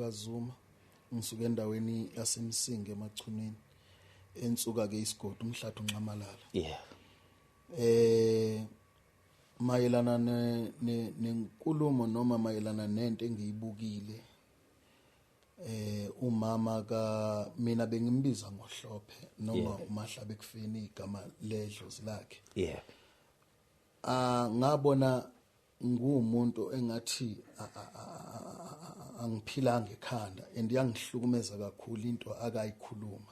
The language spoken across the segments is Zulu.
ngowakaZuma, ngisuka endaweni yaseMsinga eMachunwini, ensuka ke isigodi umhlathi unxamalala. Mayelana nenkulumo noma mayelana nento engiyibukile, umama ka mina bengimbiza ngoHlophe noma uMahlabe ekufeni igama ledlozi lakhe. Ngabona ngumuntu engathi angiphilanga ekhanda and yangihlukumeza kakhulu into akayikhuluma.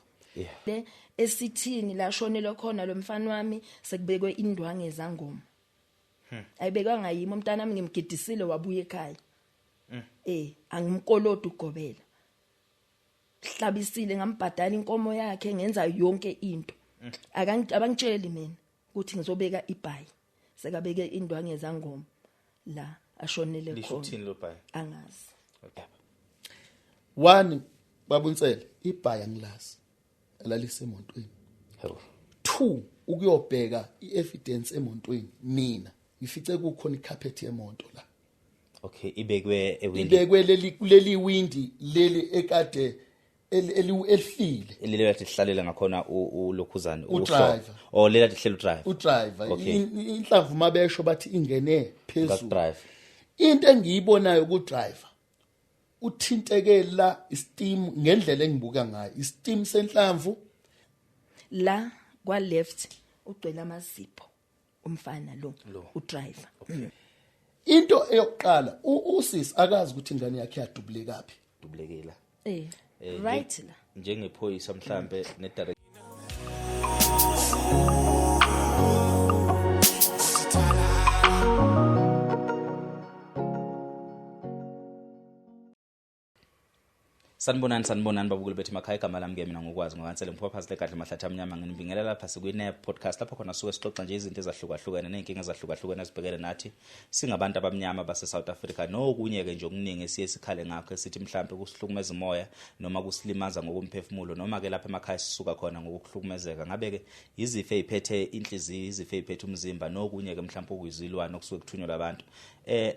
Le esithini la shonele khona lo mfana wami sekubekwe indwangu ezangoma. Ayibekwa yimi umntana wami, ngimgidisile wabuya ekhaya. Angimkolodi ugobela. Hlabisile ngambhadala inkomo yakhe, ngenza yonke into. Abangitsheli mina ukuthi ngizobeka ibhayi. Sekabeke indwangu ezangoma la ashonele Lisho khona. ukuthini lo bhayi? Angazi. Okay. One, babunsele ibhayi angilazi alalise emontweni. Two, ukuyobheka ievidence emontweni mina ngifice kukhona icarpet yemonto la. Okay, ibekwe ewindi. Ibekwe leli kuleli windi leli ekade elifile. Leli lathi lihlalela ngakhona ulokhuzana, Udriver. Oh, leli lathi hlela udriver. Udriver. Okay. Inhlamvu mabesho bathi ingene phezulu. Drive. Into engiyibonayo ku driver uthinteke la isteam ngendlela engibuka ngayo, isteam senhlamvu la kwa left ugcwele amazipho umfana lo udriver. Okay. Into eyokuqala usisi akazi ukuthi ingane yakhe yadubuleka phi. Dubulekela. Right la. Njengephoyisa mhlambe ne direct. Sanibonani, sanibonani babukeli bethu emakhaya. Igama lami ke mina ngokwazi ngokansele ngiphuma phansi legadla mahlathi amnyama. Nginibingelela lapha sikwi-NEB podcast lapho khona suke sixoxa nje izinto ezahlukahlukene ney'nkinga ezahlukahlukene ezibhekene nathi singabantu abamnyama base-South Africa, nokunye-ke nje okuningi esiye sikhale ngakho esithi mhlampe kusihlukumeza umoya noma kusilimaza ngokomphefumulo noma-ke lapha emakhaya sisuka khona ngokuhlukumezeka. Ngabe-ke izifo ey'phethe inhliziyo, izifo ey'phethe umzimba nokunye-ke mhlampe okuyizilwane okusuke kuthunyelwa abantu.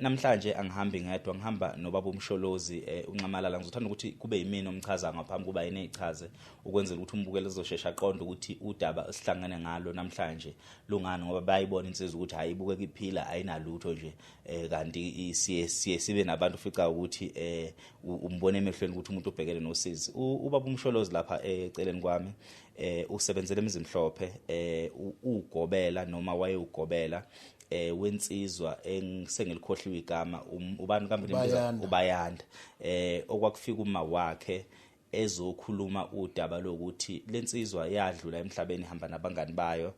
Namhlanje angihambi ngedwa, ngihamba nobaba uMsholozi uNxamalala. Ngizothanda ukuthi kube yimina omchaza ngaphambi kuba yena eyichaze, ukwenzela ukuthi umbukeli ezoshesha aqonde ukuthi udaba esihlangene ngalo namhlanje lungani, ngoba bayayibona insizwa ukuthi hayi ibukeka iphila ayinalutho nje, kanti siye sibe nabantu ufica ukuthi umbone emehlweni ukuthi umuntu ubhekene nosizi. Ubaba uMsholozi lapha eceleni kwami usebenzele eMzimhlophe, ugobela noma wayewugobela wensizwa engisengelikhohliwe igama, ubani kambe limbiza? Ubayanda. Ubayanda. Okwakufika uma wakhe ezokhuluma udaba lokuthi lensizwa yadlula emhlabeni ihamba nabangani bayo,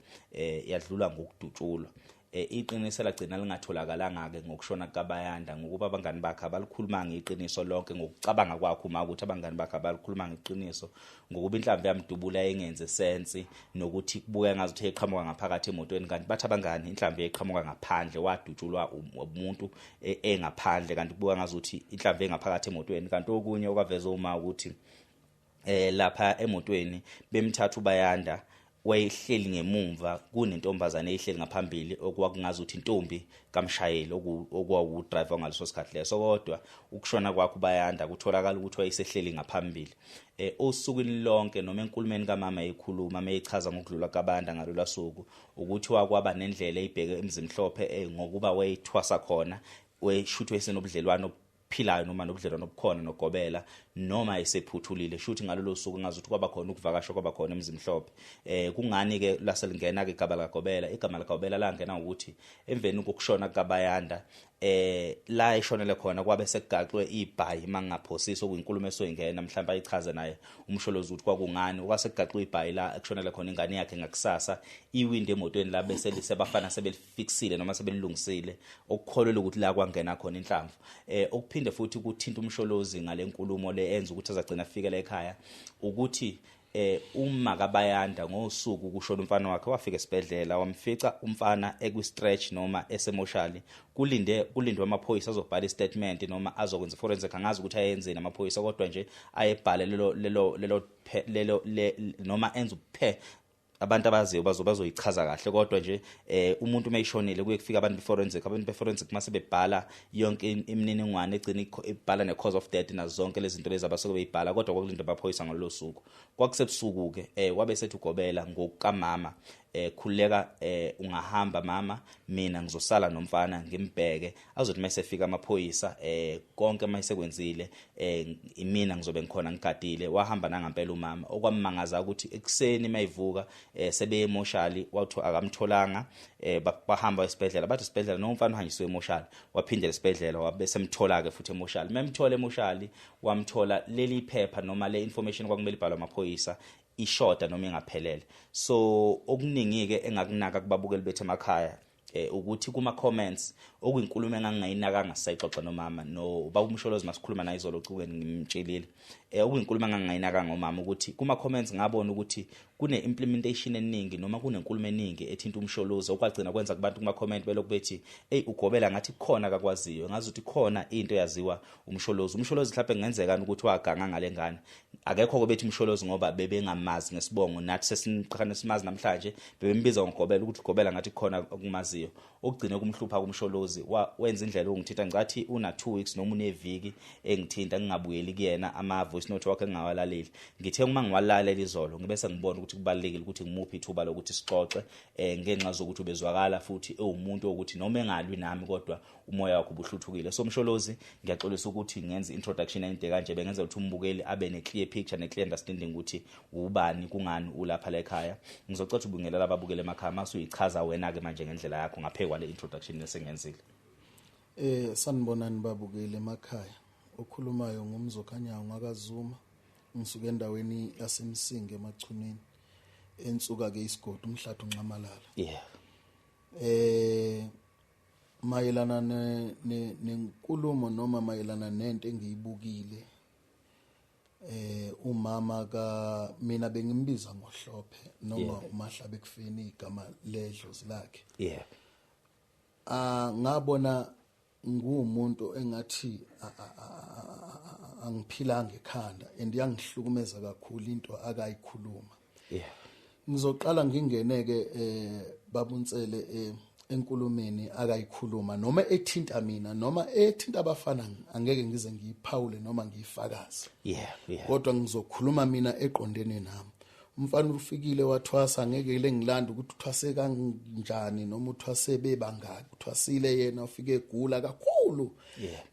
yadlula ngokudutshulwa. Iqiniso lagcina lingatholakalanga ke ngokushona kukaBayanda, ngokuba abangani bakhe abalikhulumanga iqiniso lonke ngokucabanga kwakhe uma ukuthi abangani bakhe abalikhulumanga iqiniso, ngokuba inhlamvu yamdubula engenze sense nokuthi kubuka ngazuthi eqhamuka ngaphakathi emotweni, kanti bathi abangani inhlamvu eqhamuka ngaphandle, wadutshulwa umuntu engaphandle, kanti kubuka ngazuthi inhlamvu engaphakathi emotweni. Kanti okunye okwavezwa uma ukuthi lapha emotweni bemthatha uBayanda wayehleli ngemumva kunentombazane eyihleli ngaphambili okwakungazuthi intombi kamshayeli okwawudriver ngaleso sikhathi leso. Kodwa ukushona kwakhe uBayanda kutholakala ukuthi wayesehleli ngaphambili. Osukwini lonke noma enkulumeni kamama eyikhuluma meyichaza ngokudlula kaBanda ngalolu suku, ukuthi wakwaba nendlela eyibheke eMzimhlophe ngokuba wayethwasa khona, weshuthi wayesenobudlelwano ophilayo noma nobudlelwano obukhona nogobela noma esephuthulile, shuthi ngalolo suku ngazuthi kwaba khona ukuvakasha kwaba khona eMzimhlophe. Kungani ke laselingena ke igama likagobela? Igama likagobela langena ngokuthi emveni kokushona kukaBayanda, la eshonele khona kwabe sekugaxwe ibhayi, mangingaphosisi okuyinkulumo esoyingena mhlawumbe ayichaze naye uMsholozi ukuthi kwakungani kwase kugaxwe ibhayi la ekushonele khona ingane yakhe ngakusasa, iwindi emotweni la bese lisebafana sebelifiksile noma sebelilungisile, okukholelwa ukuthi la kwangena khona inhlamvu. Okuphinde futhi kuthinta uMsholozi ngale nkulumo le enza ukuthi azagcina afikele ekhaya, ukuthi uma kaBayanda ngosuku kushona umfana wakhe wafika esibhedlela wamfica umfana ekwi-stretch noma esemoshali, kulindwe amaphoyisa azobhala istatement noma azokwenza forensic. Angazi ukuthi ayenzeni amaphoyisa, kodwa nje ayebhale lelo lelo lelo lelo noma enza uphe Abantu abaziyo bazoyichaza kahle, kodwa nje umuntu mayishonile kuye kufika abantu beforensic, abantu beforensic mase bebhala yonke imininingwane egcina ibhala ne cause of death nazo zonke lezi zinto lezi abasuke beyibhala, kodwa kwakulinda abaphoyisa ngalolo suku. Kwakusebusuku ke, wabe sethi ugobela ngokukamama, khululeka, ungahamba mama, mina ngizosala nomfana ngimbheke, azothi mayesefika amaphoyisa konke mayesekwenzile imina ngizobe ngikhona ngigadile. Wahamba nangampela umama, okwammangaza ukuthi ekuseni mayivuka sebeye emoshali, wathi akamtholanga. Bahamba esibhedlela, bathi esibhedlela nomfana uhanjisiwe emoshali. Waphindela esibhedlela, wabe semthola ke futhi emoshali. Memthola emoshali, wamthola leli phepha noma le information kwakumele ibhalwe amaphoyisa ishoda noma ingaphelele. So okuningi ke engakunaka kubabukeli bethu emakhaya, ukuthi kuma comments, okuyinkulumo engangingayinakanga sisayixoxa nomama no baba uMsholozi masikhuluma naye izolo ocukweni, ngimtshelile, okuyinkulumo engangingayinakanga ngomama, ukuthi kuma comments ngabona ukuthi kune implementation eningi noma kunenkulumo eningi ethinta uMsholozi, okwagcina kwenza kubantu kuma comment belokhu bethi, "Hey, ugobela ngathi khona akakwaziyo, ngazi ukuthi khona into yaziwa uMsholozi." UMsholozi mhlawumbe kungenzeka ukuthi waganga ngale ngane. Akekho ke bethi uMsholozi ngoba bebengamazi ngesibongo, nathi sesiqhane simazi namhlanje, bebembiza ngogobela, ukuthi ugobela ngathi khona okumaziyo. Okugcine kumhlupha kumsholozi, wenza indlela ongithinta ngicathi una 2 weeks noma uneviki engithinta ngingabuyeli kuyena, ama voice note wakhe ngingawalaleli. Ngithe uma ngiwalalela izolo, ngibe sengibona ukuthi kubalekile ukuthi ngimuphi ithuba lokuthi sixoxe, ngenxa zokuthi ubezwakala futhi ewumuntu ukuthi noma engalwi nami kodwa umoya wakhe ubuhluthukile. So Msholozi, ngiyaxolisa ukuthi ngenza introduction ende kanje, bengenza ukuthi umbukeli abe ne clear picture ne clear understanding ukuthi ubani, kungani ulapha la ekhaya. Ngizocela ubingelela ababukeli emakhaya, mase uyichaza wena ke manje ngendlela yakho ngaphekwa le introduction esengenzile. Sanibonani babukeli emakhaya. Okhulumayo ngumzokhanyayo ngakaZuma, ngisuka endaweni yaseMsinga eMachunwini, ensuka ke isigodi umhlathi unxamalala. Mayelana nenkulumo noma mayelana nento engiyibukile, umama ka mina bengimbiza ngoHlophe noma uMahlabe ekufeni, igama ledlozi lakhe. Ngabona ngumuntu engathi angiphilanga ekhanda, and yangihlukumeza kakhulu into akayikhuluma. Ngizoqala ngingeneke babunsele enkulumeni akayikhuluma, noma ethinta mina noma ethinta abafana, angeke ngize ngiyiphawule noma ngiyifakaze. Kodwa ngizokhuluma mina eqondene nami. Umfana ufikile wathwasa, ngeke le ngilanda ukuthi uthwase kanjani noma uthwase bebangaki. Uthwasile yena, ufike egula kakhulu.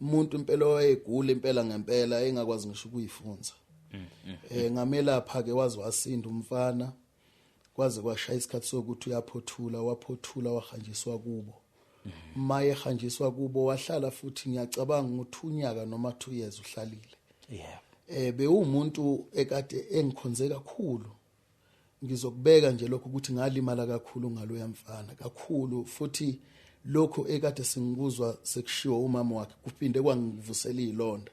Umuntu impela wayegula impela ngempela, engakwazi ngisho ukuyifunza. Ngamelapha ke waze wasinda umfana, kwaze kwashaya isikhathi sokuthi uyaphothula, waphothula wahanjiswa kubo. Maye ehanjiswa kubo wahlala futhi ngiyacabanga ukuthi unyaka noma 2 years uhlalile. Bewumuntu ekade engikhonze kakhulu. Ngizokubeka nje lokho ukuthi ngalimala kakhulu ngaloya mfana kakhulu, futhi lokho ekade singikuzwa sekushiwo umama wakhe kuphinde kwangivusela izilonda.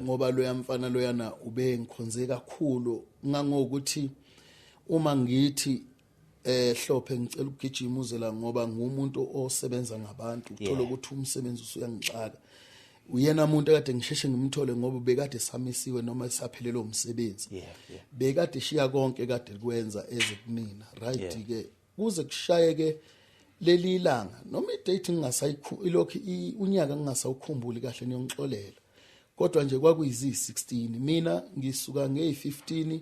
Ngoba loya mfana loyana ube ngikhonze kakhulu, ngangokuthi uma ngithi Hlophe ngicela ukugijima uze la, ngoba ngumuntu osebenza ngabantu, uthola ukuthi umsebenzi usuyangixaka. Uyena umuntu ekade ngisheshe ngimthole ngoba bekade samisiwe noma esaphelelwe umsebenzi. Bekade shiya konke kade kwenza eze kumina. Right ke kuze kushayeke leli ilanga noma idate ngingasayikhu ilokhu unyaka ngingasawukhumbuli kahle, niyongixolela. Kodwa nje kwakuyizi 16, mina ngisuka ngey15,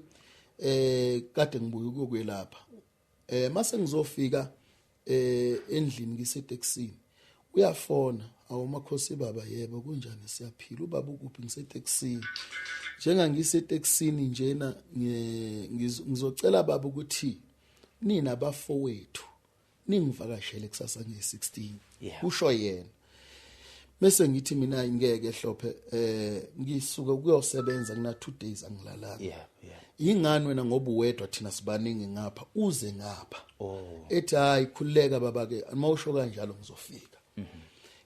kade ngibuye ukuyokwelapha. Mase ngizofika endlini ngisetekisini, uyafona, "Awu makhosi baba." "Yebo, kunjani?" "Siyaphila." "Ubaba ukuphi?" "Ngisetekisini." "Njenga ngisetekisini njena, ngizocela baba ukuthi nina bafowethu ningivakashele kusasa nge16." Kusho yena. Bese ngithi mina, "Ngeke Hlophe, ngisuka kuyosebenza, kuna 2 days angilalanga." yeah yeah "Ingani wena ngoba uwedwa, thina sibaningi ngapha, uze ngapha." Oh. Ethi, "Hayi, khululeka baba ke, mawusho kanjalo ngizofika.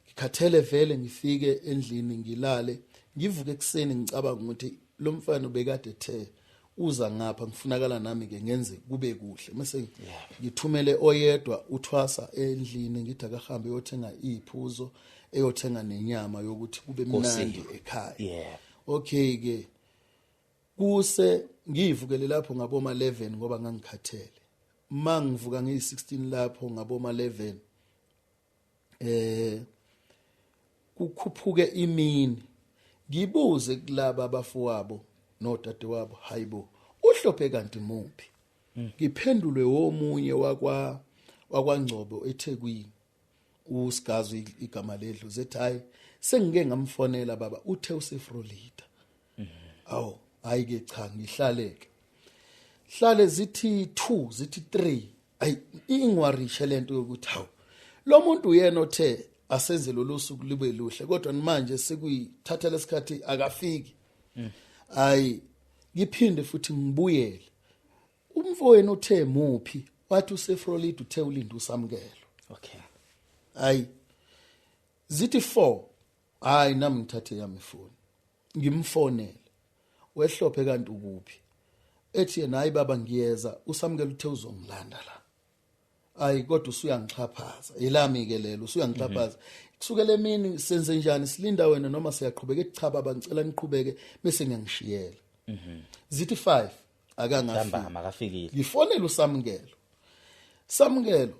Ngikhathele vele." Ngifike endlini ngilale, ngivuke ekseni ngicabanga ukuthi lo mfana ubekade ethe uza ngapha, ngifunakala nami ke ngenze kube kuhle. Mase ngithumele oyedwa uthwasa endlini, ngithi akahambe eyothenga iphuzo, eyothenga nenyama yokuthi kube mnandi ekhaya. Okay ke, kuse ngivukele lapho ngaboma 11 ngoba ngangikhathele. Mangivuka ngeyi-16 lapho ngaboma 11, kukhuphuke imini, ngibuze kulaba abafowabo nodadewabo, hayibo uHlophe kanti muphi? Ngiphendulwe womunye wakwaNgcobo eThekwini, uSigazi igama ledlu, zethi hayi sengike ngamfonela baba, uthe useFlorida. Awu hayi ke cha, ngihlaleke hlale zithi 2 zithi 3, ayi ingwarishe lento yokuthi hawu lo muntu uyena othe asenze lolu suku libe luhle, kodwa manje sekuyithatha lesikhathi akafiki. Hayi ngiphinde futhi ngibuyele, umfowenu uthe muphi? Wathi useFlorida, uthe ulinda uSamukelo. Okay. Hayi zithi 4, hayi nami ngithathe yami ifoni ngimfonele, weHlophe kanti ukuphi? Ethi yena hayi baba ngiyeza, uSamukelo uthe uzongilanda la. Hayi kodwa usuyangixhaphaza, elami ke lelo, usuyangixhaphaza kusukela emini, senze njani, silinda wena noma siyaqhubeka? Ethi cha baba ngicela niqhubeke bese ngiyangishiyela. Zithi 5 akangafiki. Ntambama akafikile. Ngifonela uSamukelo, Samukelo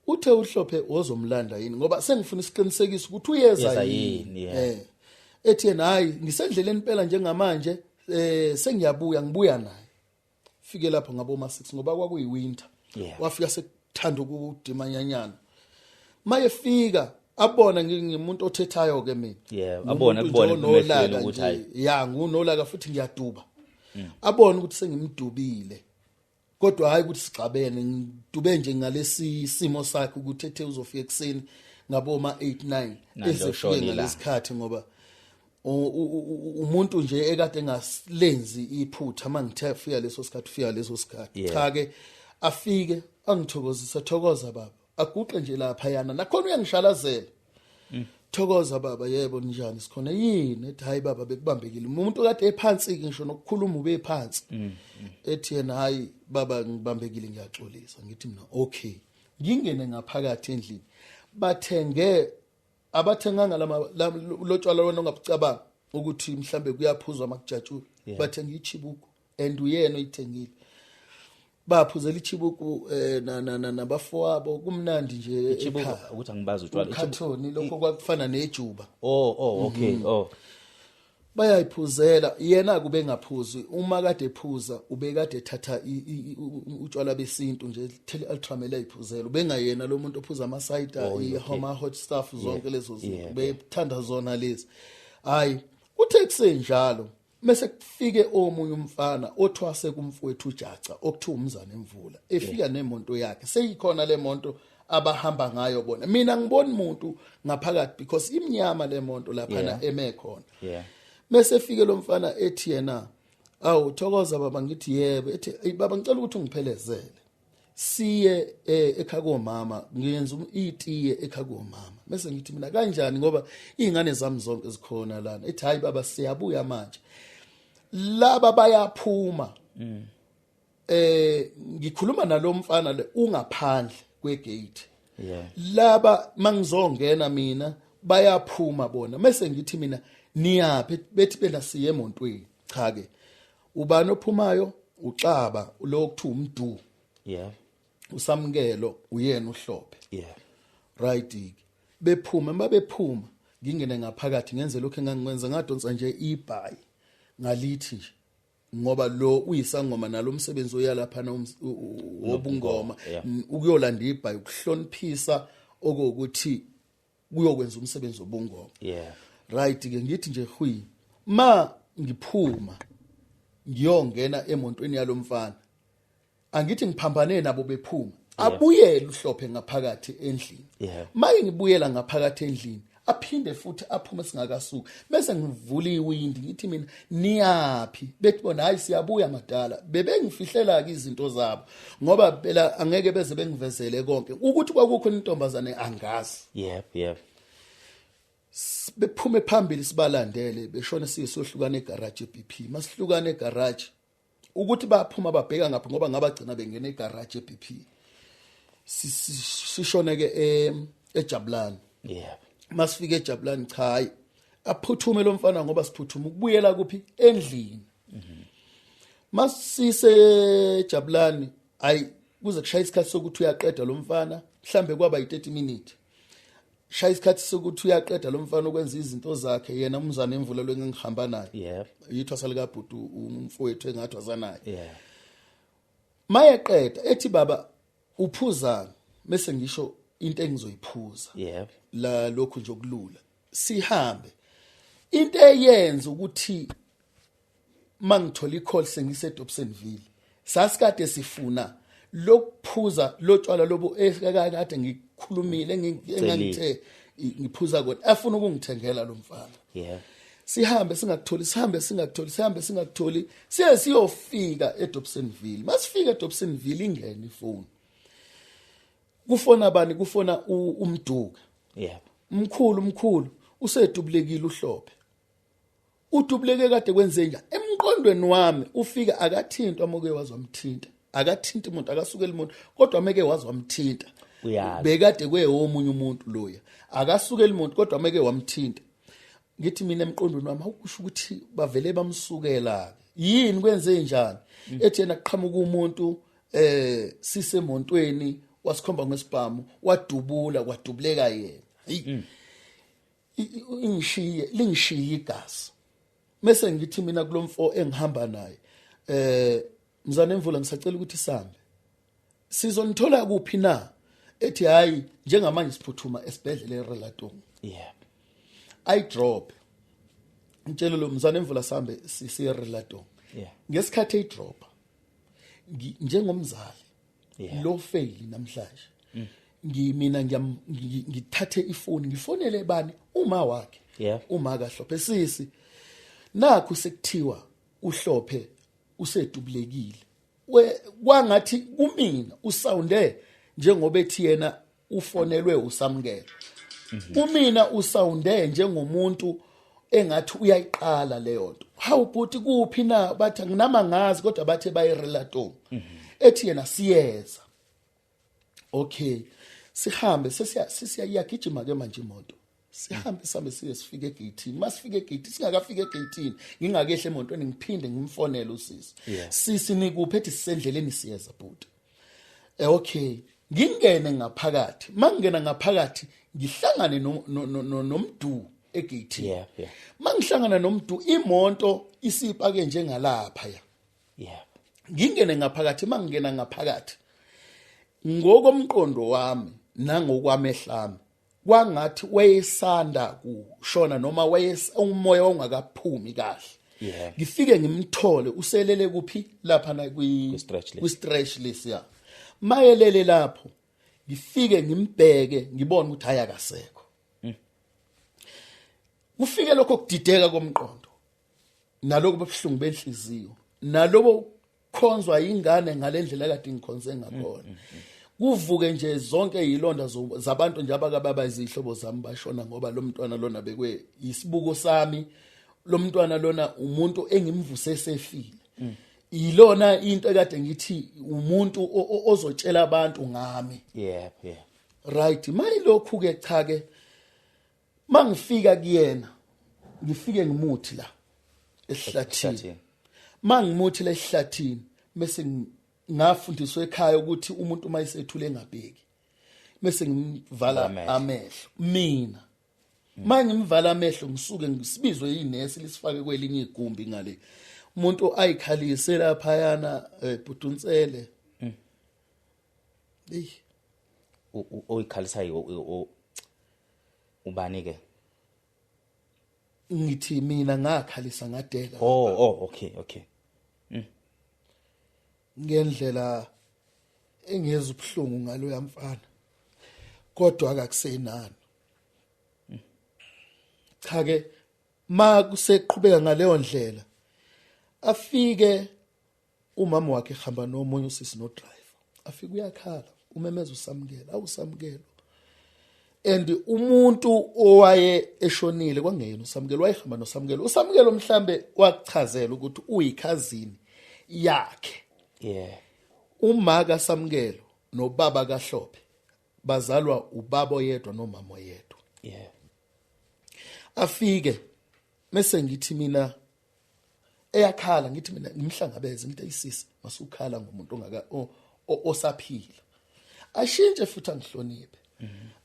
uthe uHlophe wozomlanda yini, ngoba sengifuna isiqinisekiso ukuthi uyeza Uyeza yini. yini, yeah. Ethi yena hayi ngisendleleni impela njengamanje, sengiyabuya, ngibuya naye. Fike lapho ngabo ma 6 ngoba kwakuyi winter. Wafika sekuthanda ukudimanyanyana, mayefika abona ngingumuntu othethayo ke mina. Abona Ngumuntu kubona nje onolaka emehlweni ukuthi nje. hayi. Ya ngunolaka futhi ngiyaduba. Abona ukuthi sengimdubile, kodwa hayi ukuthi sixabene, ngidube nje ngalesi simo sakhe ukuthi ethe uzofika ekseni ngabo ma 8 9 Nalo ezefike shona ilanga. ngalesikhathi, ngoba umuntu nje ekade engalenzi iphutha, mangithe fika leso sikhathi fika leso sikhathi. Cha ke afike angithokozisa, thokoza baba, aguqe nje lapha yana nakhona uyangishalazela. Thokoza baba, yebo njani, sikhona yini? Ethi hayi baba bekubambekile, umuntu kade ephansi ke ngisho nokukhuluma ube phansi. Ethi yena hayi baba ngibambekile ngiyaxolisa. Ngithi mina okay, ngingene ngaphakathi endlini, bathenge abathenganga lama lotshwala wena ongabucabanga ukuthi mhlambe kuyaphuzwa makujatshulwa, bathenga ichibuku and uyena oyithengile, baphuzela ichibuku nabafowabo, kumnandi nje Ichibuku ekhaya. ukuthi angibazi utshwala. Ukhathoni lokho kwakufana nejuba. Oh okay. Oh. Bayayiphuzela, yena kube ngaphuzi, uma kade ephuza ubekade ethatha utshwala besintu nje, thele ultramel ayiphuzela, ubengayena lo muntu ophuza ama cider, Oh, okay. i-homa hot stuff, zonke lezo zinto bethanda zona lezi. Hayi kuthe kusenjalo mase kufike omunye umfana othwase kumfowethu uJaca okuthiwa umzane Emvula, efika nemonto yakhe, seyikhona le monto abahamba ngayo bona. Mina ngiboni umuntu ngaphakathi because imnyama le monto lapha eme khona. Mase fike lo mfana ethi yena awu thokoza baba, ngithi yebo, ethi "Eyi, baba ngicela ukuthi ungiphelezele siye ekhaya komama, ngiyenza itiye ekhaya komama." Bese ngithi mina kanjani ngoba izingane zami zonke zikhona lana. Ethi hayi baba siyabuya manje, laba bayaphuma. Ngikhuluma nalomfana le ungaphandle kwegate. Laba mangizongena mina bayaphuma bona, mase ngithi mina niyaphi? Bethi bena siye emontweni. Cha ke ubani ophumayo? Uxaba lo kuthiwa uMdu. uSamukelo uyena uHlophe. Right ke bephuma, mabephuma ngingene ngaphakathi ngenze lokho engangikwenza, ngadonsa nje ibhayi ngalithi nje, ngoba lo uyisangoma nalomsebenzi oyalapha wobungoma, ukuyolanda ibhayi ukuhloniphisa okokuthi kuyokwenza umsebenzi wobungoma. Right ke ngithi nje hui, ma ngiphuma ngiyongena emontweni yalomfana, angithi ngiphambane nabo bephuma, abuyele uHlophe ngaphakathi endlini. Maye ngibuyela ngaphakathi endlini, aphinde futhi aphume singakasuki, bese ngivula iwindi ngithi mina niyaphi? Bethi bona hayi siyabuya madala. Bebengifihlela ke izinto zabo ngoba phela angeke beze bengivezele konke ukuthi kwakukho intombazane angazi. Yep. Bephume phambili sibalandele, beshone siye sohlukana egarage eBP. Masihlukana egarage ukuthi baphuma babheka ngapha ngoba ngabagcina bengena egarage eBP, sishone ke eJabulani. Masifike eJabulani, cha hayi aphuthume lo mfana ngoba siphuthuma ukubuyela kuphi endlini. Masise eJabulani, hayi Kuze kushaya isikhathi sokuthi uyaqeda lo mfana, mhlambe kwaba yi30 minutes. Shaya isikhathi sokuthi uyaqeda lo mfana ukwenza izinto zakhe, yena umzane emvula lo engihamba naye. Yebo. Yithwasa likaBhuti umfowethu engathwasa naye. Yeah. Mayeqeda ethi baba uphuzani, bese ngisho into engizoyiphuza. Yebo. La lokhu nje okulula. Sihambe. Into eyenza ukuthi mangithola i-call sengise Dobsonville, sasikade sifuna lokuphuza lotshwala lobo ekade ngikhulumile engangithe ngiphuza kona, afuna ukungithengela lo mfana. Yeah. Sihambe singakutholi, sihambe singakutholi, sihambe singakutholi, siye siyofika eDobsonville. Masifika eDobsonville ingene ifoni. Kufona bani? Kufona uMduka. Yebo. Mkhulu usedubulekile uHlophe. Udubuleke kade kwenze njani? Emqondweni wami ufika akathintwa amoke wazwamthinta. Akathinti umuntu, akasukeli umuntu, kodwa meke wazwamthinta. Bekade kweyomunye umuntu loya. Akasukeli umuntu kodwa meke wamthinta. Ngithi mina emqondweni wami awukusho ukuthi bavele bamsukela. Yini kwenze njani? Ethi yena qhamuka umuntu sisemontweni wasikhomba ngesibhamu wadubula kwadubuleka yena. Hey. Ingishiye lingishiye igazi. Mase ngithi mina kulomfo engihamba naye mzane emvula ngisacela ukuthi sihambe. Sizonithola kuphi na? Ethi hayi njengamanje siphuthuma esibhedlela eRelatong. Yeah. I drop. Ngitshela lo mzane emvula sihambe siye eRelatong. Yeah. Ngesikhathi eyidropa njengomzali lo fail namhlanje. Ngimina ngithathe ifoni ngifonele bani uma wakhe. Uma kaHlophe sisi nakho sekuthiwa uHlophe usedubulekile. Kwangathi kumina usounde njengoba ethi yena ufonelwe uSamukelo. Kumina usounde njengomuntu engathi uyayiqala leyo nto. Hawu bhuti kuphi na? Bathi nginama ngazi kodwa bathe bayiRelatong. Ethi yena siyeza. Okay. Sihambe sesiyagijima ke manje imoto. Sihambe sihambe siye sifike egate. Masifike egate singakafika egate ngingakehle emontweni ngiphinde ngimfonele usisi. Sisi nikuphi? Ethi sisendleleni siyeza bhuti. Okay. Ngingene ngaphakathi. Mangingena ngaphakathi ngihlangane noMdu egate. Yeah, yeah. Mangihlangana noMdu imoto isipake njengalapha ya. Yeah. Ngingene ngaphakathi, mangingena ngaphakathi ngokomqondo wami nangokwamehlami kwangathi wayesanda kushona noma umoya ongakaphumi kahle. Ngifike ngimthole uselele kuphi lapha na kwi stretch list ya. Mayelele lapho ngifike ngimbheke ngibone ukuthi hayi akasekho. Kufike lokho kudideka komqondo naloko buhlungu benhliziyo nalobo khonzwa ingane ngalendlela kade ngikhonze ngakhona. Kuvuke nje zonke izilonda zabantu nje abakababa izihlobo zami bashona ngoba lo mntwana lona bekwe isibuko sami, lo mntwana lona umuntu engimvuse sefile. Ilona into ekade ngithi umuntu ozotshela abantu ngami. Yeah, yeah. Right, mayilokhu ke cha ke mangifika kuyena ngifike ngimuthi la esihlathini. Mangimuthi la esihlathini bese ngafundiswa ekhaya ukuthi umuntu uma esethule engabheki bese ngimvala amehlo. Mina mangimvala amehlo ngisuke ngisibizwe inesi lisifake kwelinye igumbi ngale. Umuntu ayikhalise lapha yana bhutunsele. Hey. Oyikhalisa ubani ke? Ngithi mina ngakhalisa ngadela. Oh okay okay. Ngendlela engeza ubuhlungu ngalo yamfana kodwa akakusenani. Cha ke makuseqhubeka ngaleyo ndlela afike umama wakhe ehamba nomunye usisi no driver. Afike uyakhala umemeza uSamukelo, awuSamukelo. And umuntu owaye eshonile kwangena uSamukelo, wayehamba noSamukelo. uSamukelo mhlambe wakuchazela ukuthi uyikhazini yakhe. Yeah. Uma kaSamukelo nobaba kaHlophe bazalwa ubaba oyedwa nomama oyedwa. Yeah. Afike mase ngithi mina eyakhala ngithi mina ngimhlangabeze ngithi ayisisi masukhala ngomuntu ongaka osaphila. Ashintshe futhi angihloniphe.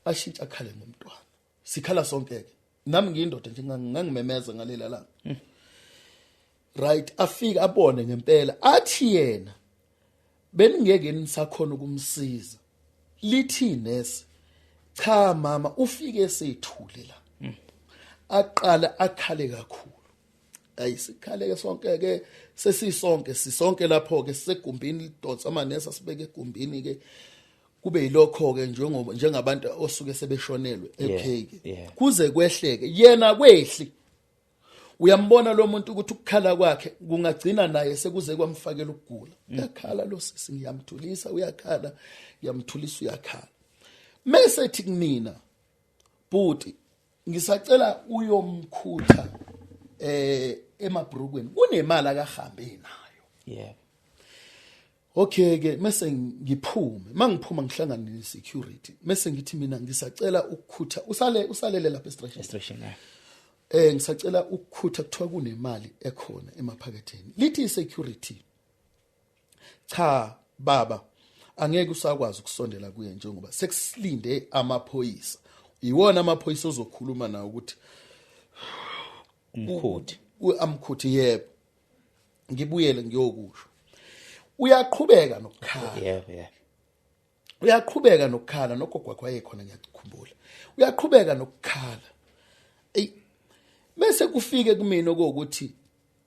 Ashintshe akhale ngomntwana. Sikhala sonke ke. Nami ngiyindoda nje ngangimemeza ngalela langa. Right, afika abone ngempela athi yena beningeke nisakhona ukumsiza. Lithi nesi, cha mama, ufike sethule la. Aqala akhale kakhulu. Ayisikhaleke sonke ke, sesisonke sisonke lapho ke sisegumbini lidonsa amanesi asibeke egumbini ke, kube yilokho ke njengoba njengabantu osuke sebeshonelwe okay ke, kuze kwehleke yena kwehli. Uyambona lo muntu ukuthi ukukhala kwakhe kungagcina naye sekuze kwamfakela ukugula. Uyakhala lo sisi, ngiyamthulisa uyakhala, ngiyamthulisa uyakhala. Mase ethi kumina, bhuti ngisacela uyomkhutha emabrukweni, kunemali akahambe nayo. Yeah. Okay ke, mase ngiphume, mangiphuma ngihlangane ne security, mase ngithi mina ngisacela ukukhutha, usalele lapha estration. Ngisacela ukukhutha, kuthiwa kunemali ekhona emaphaketheni. Lithi security, cha baba, angeke usakwazi ukusondela kuye njengoba sekusilinde amaphoyisa. Iwona amaphoyisa ozokhuluma nawo ukuthi umkhuthi, amkhuthi. Yebo, ngibuyele ngiyokusho. Uyaqhubeka nokukhala. Yebo, yebo. Uyaqhubeka nokukhala, nogogo wakhe wayekhona, ngiyakukhumbula. Uyaqhubeka nokukhala. Ey, bese kufike kumina okuthi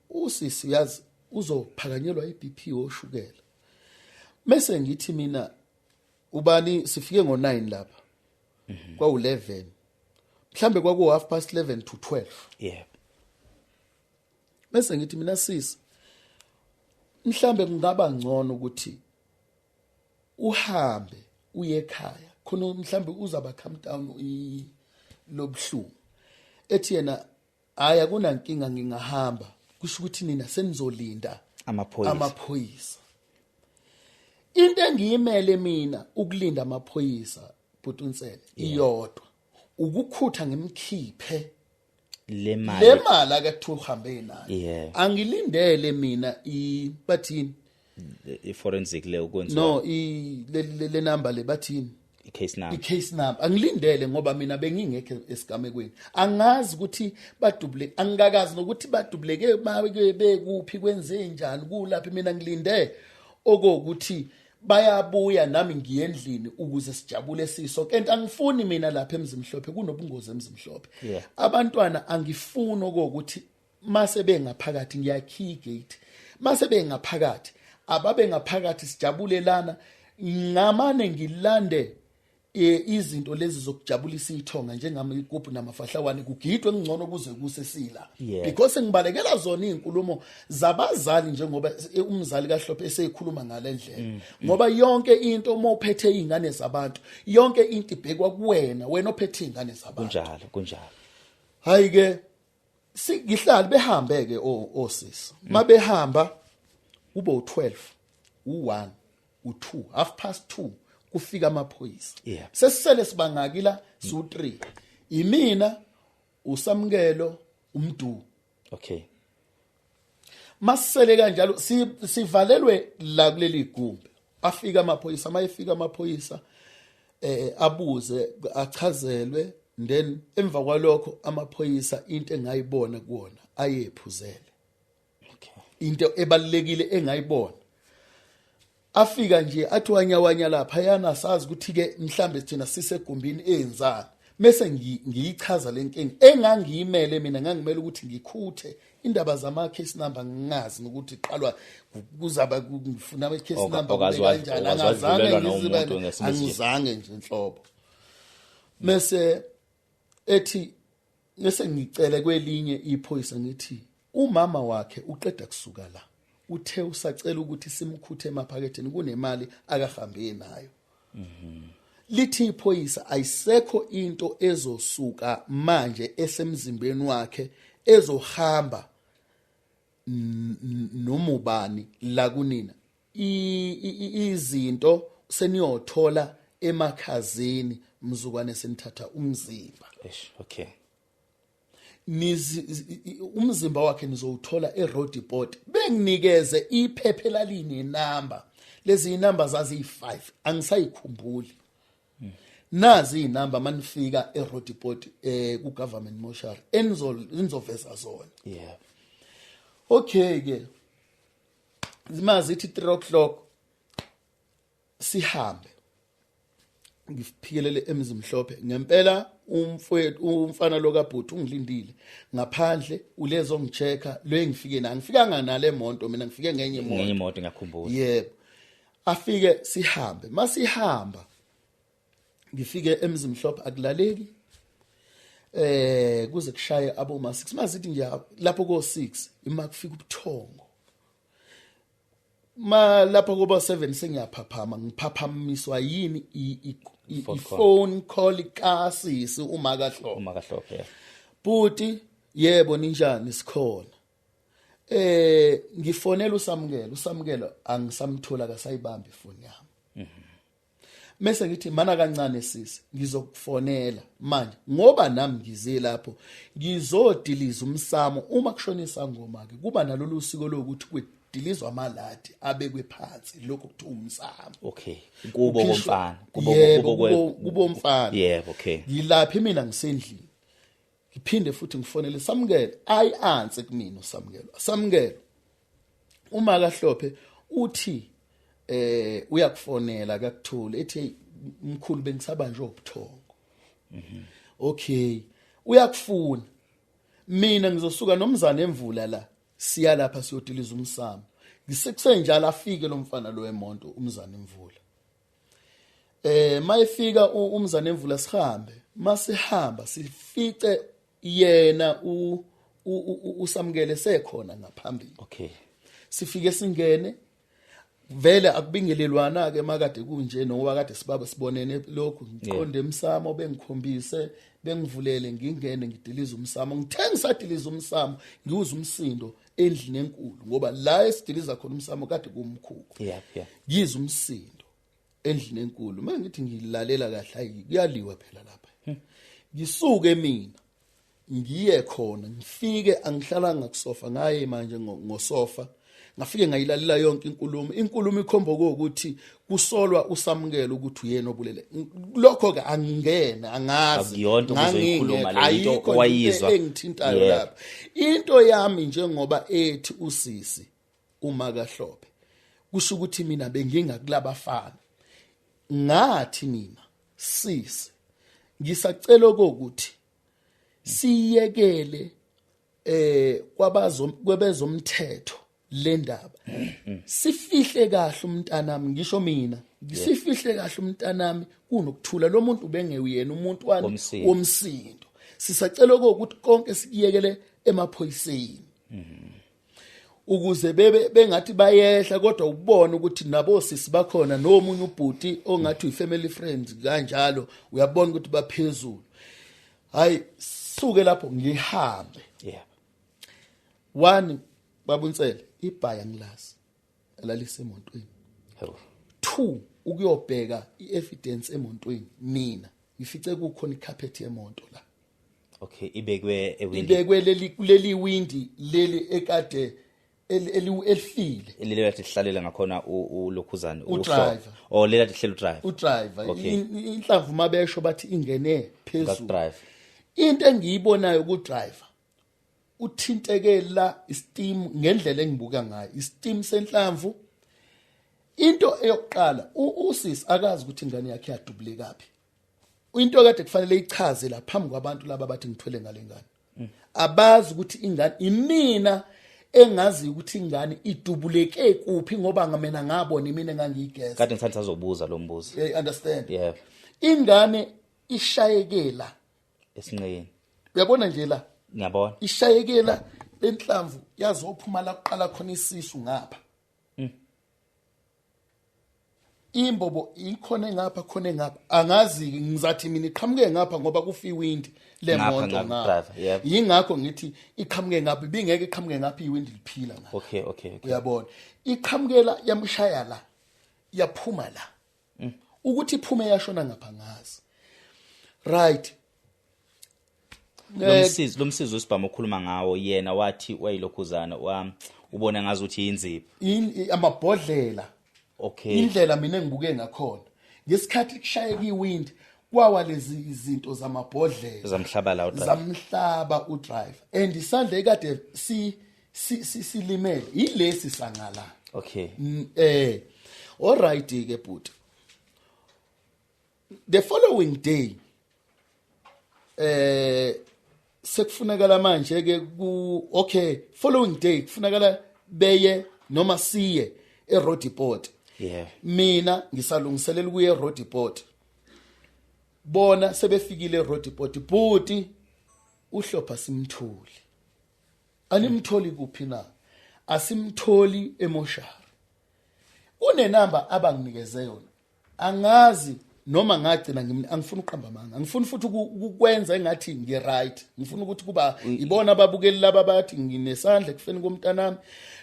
usisi uyazi uzophakanyelwa iBP oshukela. Bese ngithi mina ubani, sifike ngo9 lapha. Kwawu11. Mhlambe kwaku 11:30 to 12. Yebo. Bese ngithi mina sisi, mhlambe kungaba ngcono ukuthi uhambe uye ekhaya, khona mhlambe uzaba calm down lobhlungu. Ethi yena hayi akunankinga, ngingahamba. Kusho ukuthi nina senizolinda amaphoyisa. Amaphoyisa. Into engiyimele mina ukulinda amaphoyisa, Bhutunsele, iyodwa, ukukhutha ngimkhiphe le mali, le mali akathiwa uhambe nayo. Angilindele mina bathini i-forensic le ukwenziwa, no, le number le bathini, i-case number, i-case number angilindele, ngoba mina bengingekho esigamekweni, angazi ukuthi badubule, angikakazi nokuthi badubuleke bekuphi, kwenze njani, kulaphi. Mina ngilinde okokuthi bayabuya nami ngiye endlini ukuze sijabule siso. Kent angifuni mina lapha eMzimhlophe, kunobungozi eMzimhlophe. Abantwana angifuni okokuthi mase bengaphakathi ngiyakhiya igate, mase bengaphakathi ababe ngaphakathi sijabule lana. Ngamane ngilande izinto lezi zokujabulisa ithonga njengami, igubhu namafahlawane, kugidwe ngcono kuze kuse sila, because ngibalekela zona izinkulumo zabazali, njengoba umzali kaHlophe eseyikhuluma ngalendlela, ngoba yonke into uma uphethe izingane zabantu, yonke into ibhekwa kuwena, wena ophethe izingane zabantu. Kunjalo, kunjalo. Hayi ke, ngihlali behambe ke osisi, mabehamba kube u12, u1, u2, 2:30 kufika amaphoyisa. Sesisele sibangaki la? Su3, imina, uSamkelo, uMdu. Masisele kanjalo sivalelwe la kuleli gumbi. Afika amaphoyisa, mayefika amaphoyisa abuze, achazelwe, then emva kwalokho amaphoyisa, into engayibona kuwona, ayephuzele. Into ebalekile engayibona, afika nje athi wanyawanya lapha yana, sazi ukuthi ke mhlambe thina sisegumbini eyenzani. Mase ngiyichaza lenkinga engangiyimele mina, ngangimele ukuthi ngikhuthe indaba zama case number, ngingazi nokuthi iqalwa kuzaba ngifuna ama case number kanjani, angazange ngizibe, angizange nje inhlobo. Mase ethi, bese ngicele kwelinye iphoyisa ngithi umama wakhe uqeda kusuka la, uthe usacela ukuthi simkhuthe emaphaketheni, kunemali akahambe nayo. Lithi iphoyisa ayisekho into ezosuka manje esemzimbeni wakhe ezohamba noma ubani la kunina, izinto seniyothola emakhazeni mzukwane senithatha umzimba. Eish, okay. Nizi umzimba wakhe nizowuthola eRoodeport. Benginikeze iphepha laline number. Lezi inamba zaziyi5, angisayikhumbuli. Nazi inamba manifika eRoodeport ku government mortuary, enizoveza zona. Okay ke, zimazi ithi 3 o'clock sihambe, ngiphikelele eMzimhlophe. Ngempela umfowethu, umfana lo kabhuti, ungilindile ngaphandle, ulezo ngichecka lo engifike na ngifikanga nale moto, mina ngifike ngenye imoto. Ngenye imoto, ngiyakhumbula. Yebo, afike sihambe. Masihamba ngifike eMzimhlophe, akulaleki kuze kushaye abo ma 6. Masithi nje lapho ko 6 ima kufika ubuthongo, ma lapho kuba 7 sengiyaphaphama. Ngiphaphamiswa yini? Phone call. I-phone call kasisi uma kaHlobo. Uma kaHlophe, yeah. Bhuti, yebo, ninjani? Sikhona. Ngifonela uSamukelo, uSamukelo angisamthola, akasayibambi ifoni yami. Mase ngithi mana kancane sisi, ngizokufonela manje ngoba nami ngize lapho ngizodiliza umsamo. Uma kushonisa ngoma ke kuba nalolu siko lokuthi kudilizwa amaladi abekwe phansi, lokho kuthiwa umsamo. Okay, kubo komfana, kubo Yebo, kubo kubo mfana. Yebo, okay. Ngilaphi mina? Ngisendlini. Ngiphinde futhi ngifonele Samukelo, ayi answer kumina uSamukelo. Samukelo, uma kaHlophe uthi uyakufonela, akakutholi, ethi, "Hey, mkhulu, bengisabanjwe ubuthongo." Okay, uyakufuna. Mina ngizosuka nomzane emvula la, siya lapha siyodiliza umsamo. Ngisekusenjalo afike lo mfana lo emonto, umzane emvula. Mayifika umzane emvula, sihambe. Masihamba sifice yena uSamukele sekhona ngaphambili. Sifike singene, vele akubingelelwana ke makade kunje noba kade sibaba sibonene lokhu. Ngiqonde emsamo, bengikhombise, bengivulele, ngingene, ngidiliza umsamo. Ngithe ngisadiliza umsamo, ngiwuza umsindo endlini enkulu, ngoba la esidiliza khona umsamo kade kumkhukhu. Ngizwa umsindo endlini enkulu. Manje ngithi ngilalela kahle, hayi, kuyaliwa phela lapha. Ngisuke mina ngiye khona, ngifike angihlalanga kusofa, ngaye manje ngosofa. Ngafike ngayilalela yonke inkulumo. Inkulumo ikhomba ukuthi kusolwa uSamukelo ukuthi uyena obulele. Lokho ke angingene, angazi. Akuyonto obuzoyikhuluma le, into Ayikho nje owayizwa. engithintayo lapha. Into yami, njengoba ethi usisi uma kaHlophe kusho ukuthi mina bengingakulabafana, ngathi mina, sisi, ngisacela ukuthi siyekele kwabazo kwebezomthetho le ndaba, sifihle kahle umntanami. Ngisho mina ngisifihle kahle umntanami kunokuthula. Lo muntu ubengewuyena umuntu wani? Womsindo. Womsindo. Sisacela ukuthi konke sikuyekele emaphoyiseni ukuze bebe bengathi bayehla, kodwa ubone ukuthi nabo sisi bakhona nomunye ubhuti ongathi uyi-family friends kanjalo, uyabona ukuthi baphezulu. Hayi, suke lapho ngihambe. One, babunsele ibhaya ngilazi alalise emontweni. Two, ukuyobheka i-evidence emontweni, mina ngifice kukhona icarpet yemonto la. Okay, ibekwe ewindi. Ibekwe leli kuleli windi leli ekade elifile. Leli kade lihlalela ngakhona ulokhuzane. Udriver. Oh, leli kade lihleli udriver. Udriver. Inhlamvu mabesho bathi ingene phezulu. Driver. Into engiyibonayo ku driver, uthinteke la isteam. Ngendlela engibuka ngayo isteam senhlamvu, into eyokuqala, usisi akazi ukuthi ingane yakhe yadubulekaphi. Into kade kufanele ichaze la phambi kwabantu laba bathi ngithwele ngale ngane, abazi ukuthi ingane imina engazi ukuthi ingane idubuleke kuphi, ngoba ngamena ngabona imina engangiyigeza. Kade ngisathi sazobuza lo mbuzo. You understand? Yeah. Ingane ishayekela esinqeni. Uyabona nje la? Ngiyabona. Ishayekela lenhlamvu yazophuma la kuqala khona isisu ngapha. Imbobo ikhona engapha, khona engapha, angazi. Ngizathi mina iqhamuke ngapha ngoba kufa iwindi lemonto. Ngapha, ngapha. Driver, yebo. Yingakho ngithi iqhamuke ngapha, ibingeke iqhamuke ngapha, iwindi liphila ngapha. okay okay okay Uyabona, iqhamukela yamshaya la, yaphuma la. Ukuthi iphume yashona ngapha ngazi, right? Lo msizi wesibhamu okhuluma ngawo, yena wathi wayilokhuzana wa ubona ngazi ukuthi inzipho. Amabhodlela. Okay. Indlela mina engibuke ngakhona ngesikhathi kushayeka iwind kwawa lezi izinto zamabhodlela Zamhlaba la udriver. Zamhlaba udriver, and isandla ekade si silimele ilesi sangala. Okay. All right ke bhuti, the following day sekufunakala manje ke ku okay following day kufunakala beye noma siye eRoodeport. Yeah. Mina ngisalungiselela ukuya eRoodeport, bona sebefikile eRoodeport. Bhuti uHlopha simtholi, animtholi kuphi na? Asimtholi emoshari. Kunenamba abanginikeze yona, angazi noma ngagcina angifuni uqamba amanga, angifuni futhi ukwenza engathi ngi-right, ngifuna ukuthi kuba ibona ababukeli laba bathi nginesandla ekufeni komntanami,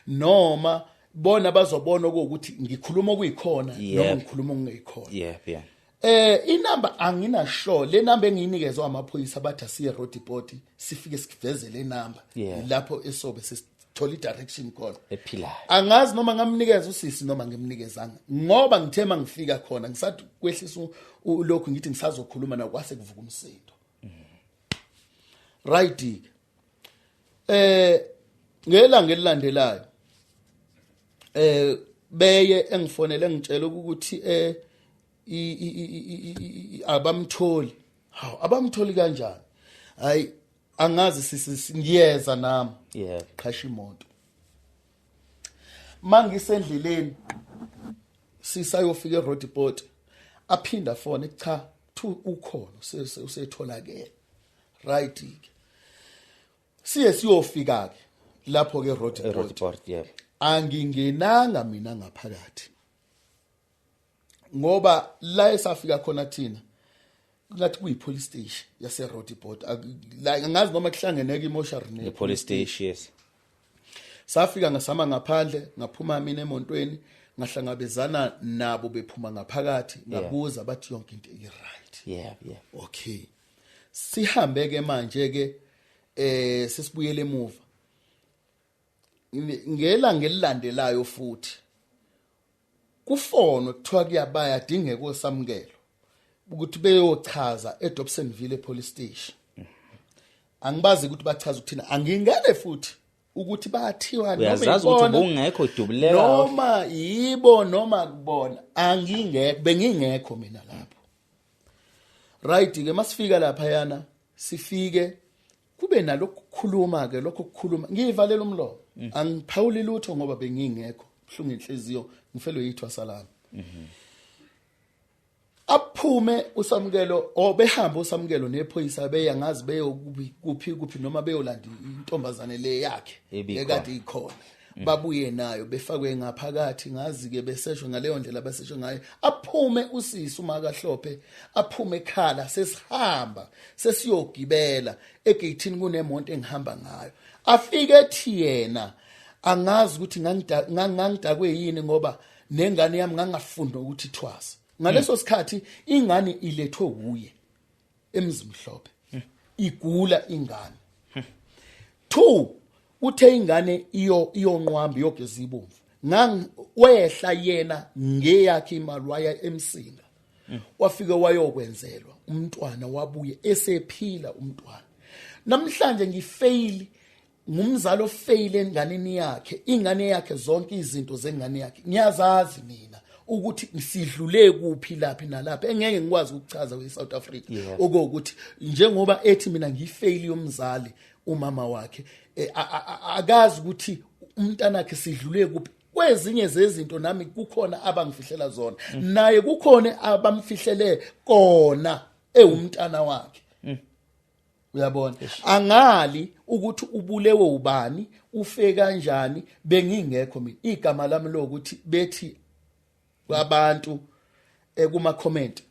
noma bona bazobona ukuthi ngikhuluma okuyikhona noma ngikhuluma okungeyikhona. Yeah, yeah. Inamba angina sure, le namba engiyinikezwe amaphoyisa bathi asiye Roodeport sifike siveze le namba lapho esobe sesithola i-direction khona ephilayo. Angazi noma ngamnikeza usisi noma ngimnikezanga, ngoba ngithe mangifika khona ngisathi kwehlisa lokhu ngithi ngisazokhuluma nawo kwase kuvuka umsindo. Right. Ngelanga elilandelayo beye engifonele ngitshela ukuthi abamtholi. Hawu, abamtholi kanjani? Hayi angazi sisi, ngiyeza nami. Yeah. Qhasha imoto. Mangisendleleni sisayofika eRoodeport, aphinda phone cha ukhona usetholakele. Right ke. Siye siyofika ke lapho ke eRoodeport. Yeah. Angingenanga mina ngaphakathi ngoba la esafika khona thina ngathi kuyi police station yase Roodeport, la angazi noma kuhlangeneke imoshari ne police station. Yes. Safika ngasama ngaphandle, ngaphuma mina emontweni, ngahlangabezana nabo bephuma ngaphakathi, ngabuza bathi yonke into i right. Yeah, yeah. Okay. Sihambe ke manje ke sesibuyele emuva. Ngelanga elilandelayo futhi kufonwe kuthiwa kuyabaya dingeke osamukelo ukuthi beyochaza eDobsonville police station. Angibazi ukuthi bachaza ukuthina, angingene futhi ukuthi bathiwa noma uyazazi ukuthi ubungekho dubuleka noma yibo noma kubona, angingekho, bengingekho mina lapho. Right ke masifika lapha yana sifike kube nalokhu kukhuluma ke, lokho kukhuluma ngiyivalela umlomo, angiphawuli lutho ngoba bengingekho, buhlungu inhliziyo, ngifelwe yithwasa lami. Aphume usamukelo obehamba usamukelo nephoyisa beya ngazi beyo kuphi kuphi noma beyolanda intombazane le yakhe ekade ikhona, babuye nayo befakwe ngaphakathi, ngazi ke beseshwe ngaleyo ndlela beseshwe ngayo. Aphume usisi uMakaHlophe, aphume ekhala, sesihamba sesiyogibela egeyithini kunemonto engihamba ngayo. Afike ethi yena angazi ukuthi ngangidakwe yini ngoba nengane yami ngangafunda ukuthi ithwasa. Ngaleso sikhathi ingane ilethwe uye eMzimhlophe, igula ingane. 2 uthe ingane iyonqwamba iyogeza ibomvu, wehla yena ngeyakhe imali waya eMsinga, wafike wayokwenzelwa umntwana, wabuye esephila umntwana. Namhlanje ngifail, ngumzali ofail enganeni yakhe, ingane yakhe zonke izinto zengane yakhe ngiyazazi mina ukuthi sidlule kuphi laphi nalapha, engeke ngikwazi ukuchaza kwe-South Africa. Okokuthi njengoba ethi mina ngifail yomzali umama wakhe, akazi ukuthi umntanakhe sidlule kuphi. Kwezinye zezinto nami kukhona abangifihlela zona, naye kukhona abamfihlele kona ewumntana wakhe. Uyabona, angali ukuthi ubulewe ubani, ufe kanjani, bengingekho mina. Igama lami lokuthi bethi abantu kuma comment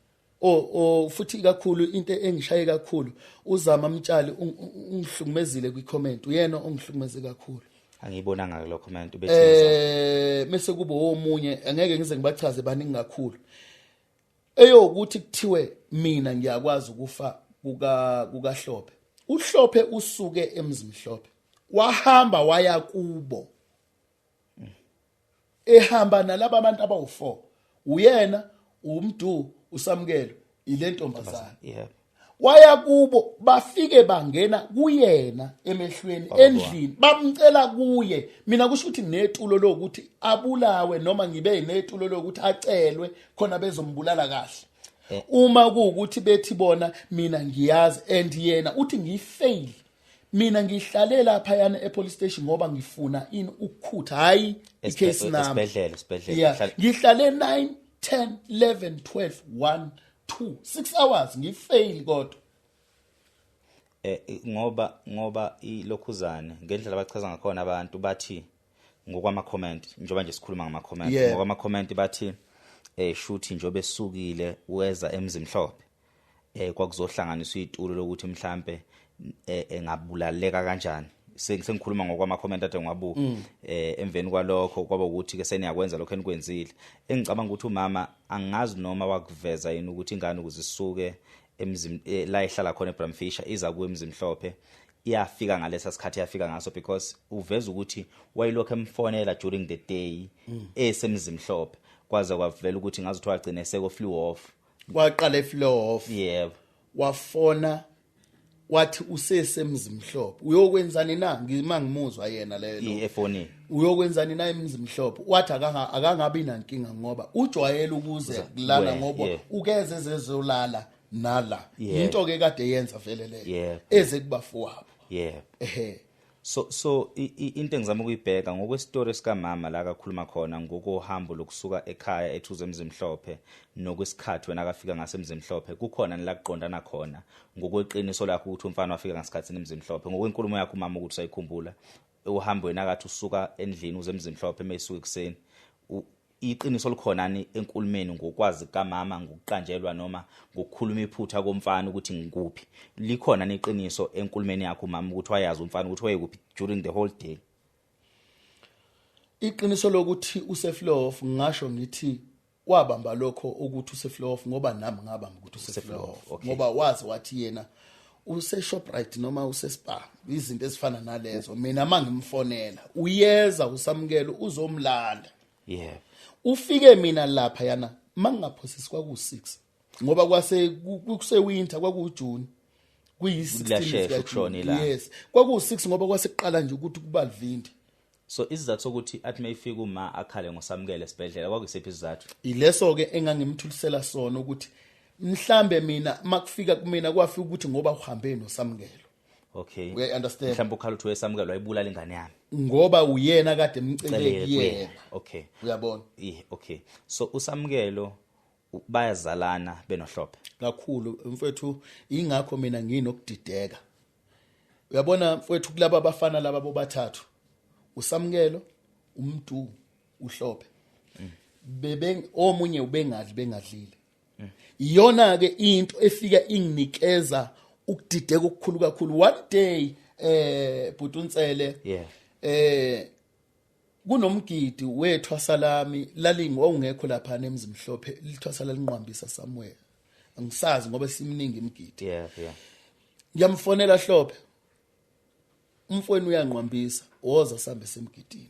o futhi kakhulu into engishaye kakhulu uZama Mtshali ungihlukumezile kwi comment, uyena ongihlukumeze kakhulu. Angiyibonanga lo comment ubethe mase kube omunye angeke ngize ngibachaze baningi kakhulu, eyokuthi kuthiwe mina ngiyakwazi ukufa kukaHlophe. uHlophe usuke eMzimhlophe wahamba waya kubo. Ehamba nalaba bantu abawu4, uyena uMdu, uSamukelo, ile ntombazana. Waya kubo, bafike bangena kuyena emehlweni endlini, bamcela kuye. Mina kusho ukuthi netulo lokuthi abulawe, noma ngibe netulo lokuthi acelwe khona bezombulala kahle. Uma kuwukuthi bethi bona mina ngiyazi, and yena uthi ngifail, mina ngihlale lapha yana epolice station ngoba ngifuna ini ukukhutha, hayi icase number. Esibhedlela. Ngihlale 9 10 11 12 1 2 6 hours ngifail kodwa. Ngoba ilokhuzane ngendlela abachaza ngakhona abantu bathi ngokwama comment, njengoba nje sikhuluma ngama comment, ngokwama comment bathi shuthi njobe esukile weza eMzimhlophe kwakuzohlanganiswa itulo lokuthi mhlambe engabulaleka kanjani. Sengikhuluma ngokwama comment ade ngiwabuka. Emveni kwalokho kwaba ukuthi ke seniyakwenza lokho enikwenzile. Engicabanga ukuthi umama angazi noma wakuveza yini ukuthi ingane ukuze isuke emzini la ihlala khona eBramfisher iza kuwe eMzimhlophe iyafika ngalesa sikhathi yafika ngaso, because uveza ukuthi wayilokho emfonela during the day esemzimhlophe, kwaze kwavela ukuthi ngazi ukuthi wagcina seko flew off. Waqala eflew off. Yebo. Wafona wathi usesemzimhlophe, uyokwenzani na? Ngima ngimuzwa yena leyo efonini, uyokwenzani na emzimhlophe? Wathi akangabi nankinga ngoba ujwayele ukuze kulala, ngoba ukeze zezolala nala into ke kade yenza vele leyo eze kubafowabo. Yebo. So into engizama ukuyibheka ngokwestory sika mama la akakhuluma khona ngokohambo lokusuka ekhaya ethuze eMzimhlophe nokwesikhathi wena akafika ngasemzimhlophe, kukhona nila kuqondana khona ngokweqiniso lakho ukuthi umfana wafika ngasikhathi eMzimhlophe, ngokwenkulumo yakho mama ukuthi sayikhumbula uhambo wena akathi usuka endlini uze eMzimhlophe mayisuka ekseni, iqiniso likhonani enkulumeni ngokwazi kamama ngokuqanjelwa noma ngokukhuluma iphutha komfana ukuthi ngikuphi? Likhona neqiniso enkulumeni yakho mama ukuthi wayazi umfana ukuthi wayekuphi during the whole day? Iqiniso lokuthi useflow off, ngisho ngithi wabamba lokho ukuthi useflow off ngoba nami ngabamba ukuthi useflow off, ngoba wazi wathi yena use Shoprite noma use Spar, izinto ezifana nalezo. Mina mangimfonela uyeza uSamukelo uzomlanda. Yeah. Ufike mina lapha yana mangingaphosisi kwaku6 ngoba kwase kuse winter, kwaku June, kuyi16. Yes, kwaku6 ngoba kwase kuqala nje ukuthi kuba livindi. So isizathu sokuthi athi mayifika uma akhale ngoSamukelo esibhedlela kwakusiphi isizathu? Ileso ke engangimthulisela sona ukuthi mhlambe mina makufika kumina kwafika ukuthi ngoba uhambe noSamukelo. Okay. We understand. Mhlawumbe ukhala uthi weSamukelo wayibulala ingane yami ngoba uyena kade emcele kuyena. Okay. Uyabona? Yeah, okay. So uSamukelo bayazalana benoHlophe kakhulu mfethu, ingakho mina nginokudideka. Uyabona mfethu, kulaba abafana laba bobathathu, uSamukelo, uMdu, uHlophe, bebe omunye ubengadli bengadlile. Iyona ke into efika inginikeza ukudideka okukhulu kakhulu. One day Bhutunsele, kunomgidi wethwasa lami lalingi owungekho lapha eMzimhlophe, lithwasa lalinqwambisa somewhere, angisazi ngoba simningi imigidi. Ngiyamfonela Hlophe, umfweni uyanqwambisa, woza sambe semgidini.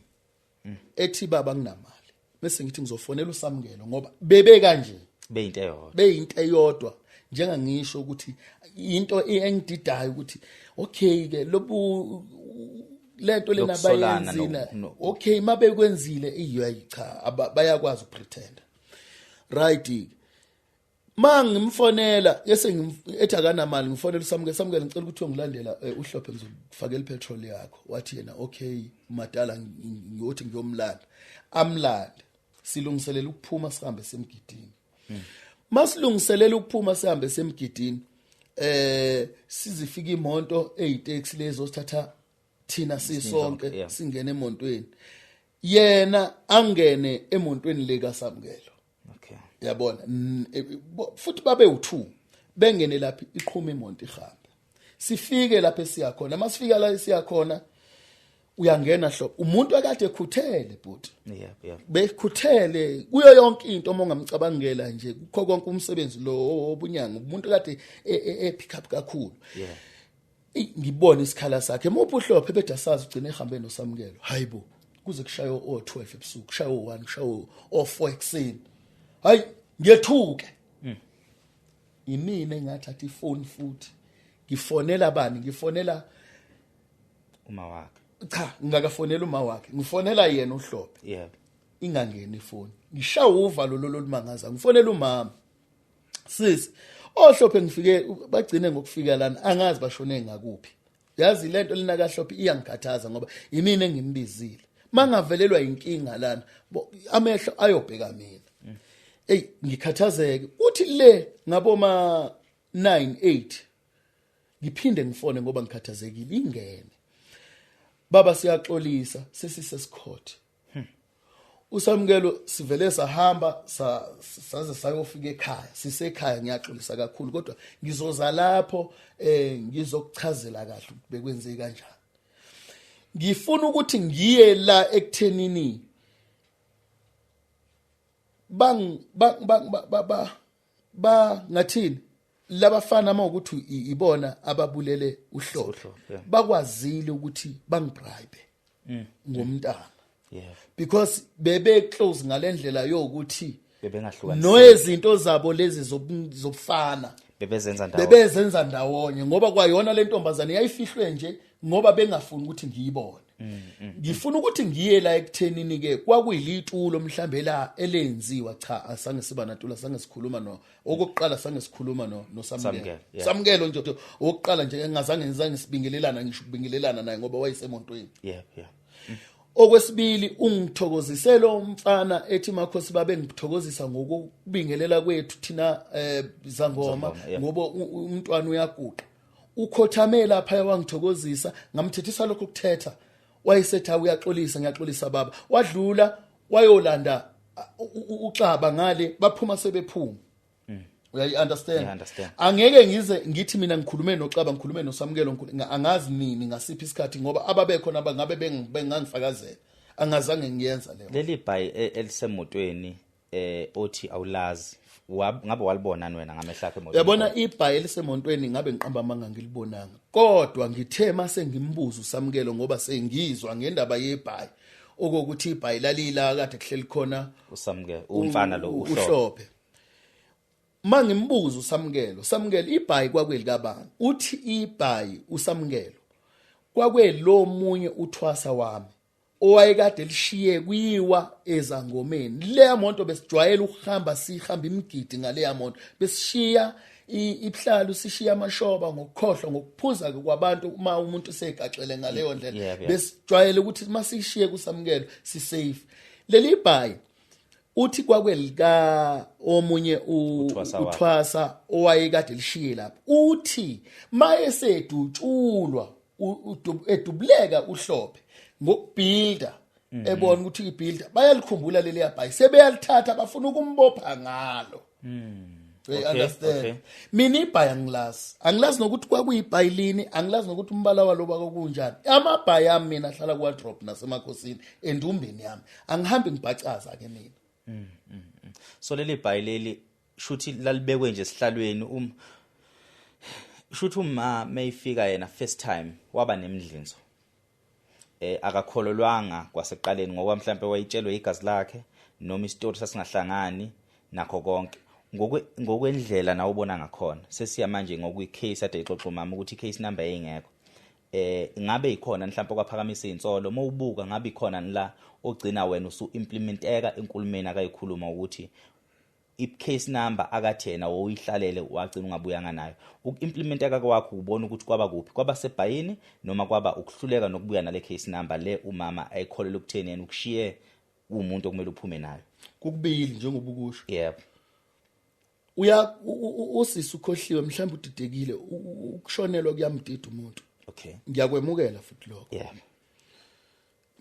Ethi baba nginamali, bese ngithi ngizofonela uSamukelo ngoba bebe kanje beyinto eyodwa. Njengangisho ukuthi into engididayo ukuthi okay ke lobu lento lena bayenzile, okay mabekwenzile iyo cha bayakwazi ukupretend, right? Mangimfonela yese ethi akanamali, ngifonela uSamukelo, Samukelo ngicela ukuthi ungilandela uHlophe ngizokufakela ipetrol yakho. Wathi yena okay madala, ngiyothi ngiyomlanda, amlande. Silungiselela ukuphuma sihambe semgidini. Masilungiselela ukuphuma sihambe semgidini, sizifika imoto eyitaxi lezo sithatha thina sisonke, singene emontweni, yena angene emontweni leka Samukelo. Okay. Yabona, futhi babe u2 bengene lapha, iqhuma imonto ihambe. Sifike lapha esiyakhona, masifika la esiyakhona uyangena Hlophe, umuntu akade ekhuthele bhuti. Yeah. Bekhuthele kuyo yonke into uma ungamcabangela nje, kukho konke umsebenzi lo obunyanga, umuntu kade e pick up kakhulu. Ngibona isikhala sakhe muphi uHlophe bedasazi ugcine ehambe noSamukelo. Hayibo, Kuze kushaye o12 ebusuku, kushaye o1, kushaye o4 ekuseni. Hayi, ngiyethuke. Imina engathatha ifoni futhi ngifonela bani? Ngifonela uma wakhe. Cha, ngingakafonela uma wakhe, ngifonela yena uHlophe. Yebo. Ingangeni ifoni, ngishaya uvalo lolo lumangaza, ngifonela umama. Sisi oHlophe ngifike, bagcine ngokufika lana, angazi bashone ngakuphi. Yazi lento lena kaHlophe iyangikhathaza ngoba imina engimbizile. Mangavelelwa inkinga lana, amehlo ayobheka mina. Ey, ngikhathazeke. Uthi le ngaboma 9 8 ngiphinde ngifone ngoba ngikhathazekile, ingene. Baba, siyaxolisa, sesisesikhothe. Usamukelo sivele sahamba saze sayofika ekhaya, sisekhaya. Ngiyaxolisa kakhulu, kodwa ngizoza lapho ngizokuchazela kahle ukuthi bekwenzeke kanjani. Ngifuna ukuthi ngiye la ekuthenini bang bang bang ba ba ba ngathini labafana mawukuthi ibona ababulele uHlophe, bakwazile ukuthi bangibribe ngomntana because bebe close ngalendlela yokuthi bebengahlukanisi noyezinto zabo lezi zobufana bebezenza ndawonye, bebezenza ndawonye, ngoba kwayona le ntombazane yayifihlwe nje ngoba bengafuni ukuthi ngiyibone. Ngifuna ukuthi ngiye la ekuthenini ke kwakuyilitulo mhlambe la elenziwa. Cha, asange siba natulo, asange sikhuluma no okokuqala, sange sikhuluma no noSamukelo. Samukelo nje okokuqala nje engazange ngizange sibingelelana, ngisho ukubingelelana naye ngoba wayesemontweni. Okwesibili, ungithokozise lo mfana ethi makhosi babe ngithokozisa ngokubingelela kwethu thina zangoma, ngoba umntwana uyaguqa ukhothame lapha, wangithokozisa, ngamthethisa lokho kuthetha, wayesethi uyaxolisa, ngiyaxolisa baba. Wadlula wayolanda uXaba ngale, baphuma sebephuma. Uyayi understand? Angeke ngize ngithi mina ngikhulume noXaba, ngikhulume noSamukelo, angazi nini ngasiphi isikhathi, ngoba ababekhona bangabe bengangifakazela, angazange ngiyenza leyo. Leli bhayi elisemotweni othi awulazi, ngabe walibona wena ngamehla akhe emotweni? Yabona ibhayi elisemontweni ngabe ngiqamba amanga ngilibonanga, kodwa ngithe mase ngimbuza uSamukelo ngoba sengizwa ngendaba yebhayi okokuthi ibhayi lalila kade kuhleli khona uSamukelo, umfana lo uHlophe. Mangimbuza uSamukelo, Samukelo ibhayi kwakweli kabani? Uthi ibhayi uSamukelo kwakwelo munye uthwasa wami owayekade lishiye kuyiwa ezangomeni. Leya monto besijwayele ukuhamba, sihamba imigidi ngaleya monto, besishiya ibuhlalu, sishiya amashoba ngokukhohlwa, ngokuphuza kwabantu uma umuntu segaxele ngaleyo ndlela. Besijwayele ukuthi masishiye kuSamukelo si safe. Leli bhayi uthi kwakwelika omunye uthwasa owayekade lishiye lapho. Uthi mayesedutshulwa edubuleka uHlophe ngokubuilda, ebona ukuthi ibuilder bayalikhumbula leli yabhayi, sebeyalithatha bafuna ukumbopha ngalo. Understand? Mina ibhayi angilazi, angilazi nokuthi kwakuyibhayilini, angilazi nokuthi umbala walo kwakunjani. Amabhayi ami mina ahlala kuwardrobe nasemakhosini endumbeni yami, angihambi ngibhacaza ke mina. So leli bhayi leli shuthi lalibekwe nje esihlalweni, shuthi uma mayifika yena first time waba nemidlinzo. Akakhololwanga kwasekuqaleni ngoba mhlambe wayitshelwe igazi lakhe noma isitori sasingahlangani nakho konke. Ngokwendlela nawe ubona ngakhona sesiya manje ngokuyicase ade ixoxa umama ukuthi icase number yayingekho. Ngabe ikhona mhlawumbe kwaphakamisa insolo mawubuka, ngabe ikhona la ogcina wena usu implementeka enkulumeni akayikhuluma ukuthi i-case number akathi yena woyihlalele wagcina ungabuyanga nayo. Uku-implementeka kwakho ubona ukuthi kwaba kuphi, kwaba sebhayini noma kwaba ukuhluleka nokubuya nale case number le umama ayikholelwa ukutheni yena ukushiye umuntu okumele uphume nayo? Kukubili njengoba ukusho. Yebo. Uya usisi ukhohliwe mhlawumbe udidekile, ukushonelwa kuyamdida umuntu. Okay. Ngiyakwemukela futhi lokho. Yebo.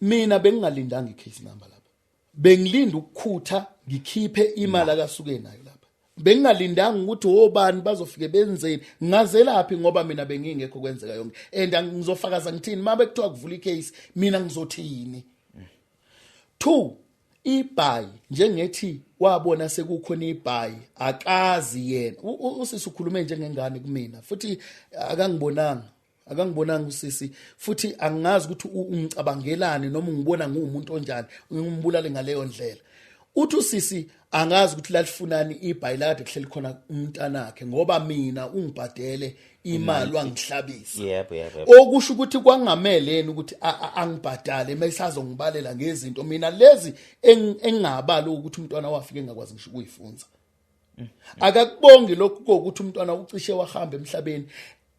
Mina bengingalindanga i-case number lapha. Bengilinda ukukhutha ngikhiphe imali akasuke nayo lapha. Bengingalindanga ukuthi obani bazofike benzeni, ngazelaphi ngoba mina bengingekho kwenzeka yonke. And ngizofakaza ngithini mabe kuthiwa kuvula icase, mina ngizothini? 2, ibhayi njengethi wabona sekukhona ibhayi akazi yena. Usisi ukhulume njengengane kumina futhi akangibonanga. Akangibonanga usisi, futhi angazi ukuthi ungicabangelani noma ungibona ngumuntu onjani, ngimbulale ngaleyo ndlela. Uthi usisi angazi ukuthi lalifunani ibhayi kade kuhleli khona umntanakhe, ngoba mina ungibhadele imali wangihlabisa. Yebo. Okusho ukuthi kwangameleni ukuthi angibhadale mayisazongibalela ngezinto mina lezi engingabali ukuthi umntwana wafike engakwazi ngisho ukuyifunza. Akakubongi lokhu kokuthi umntwana ucishe wahamba emhlabeni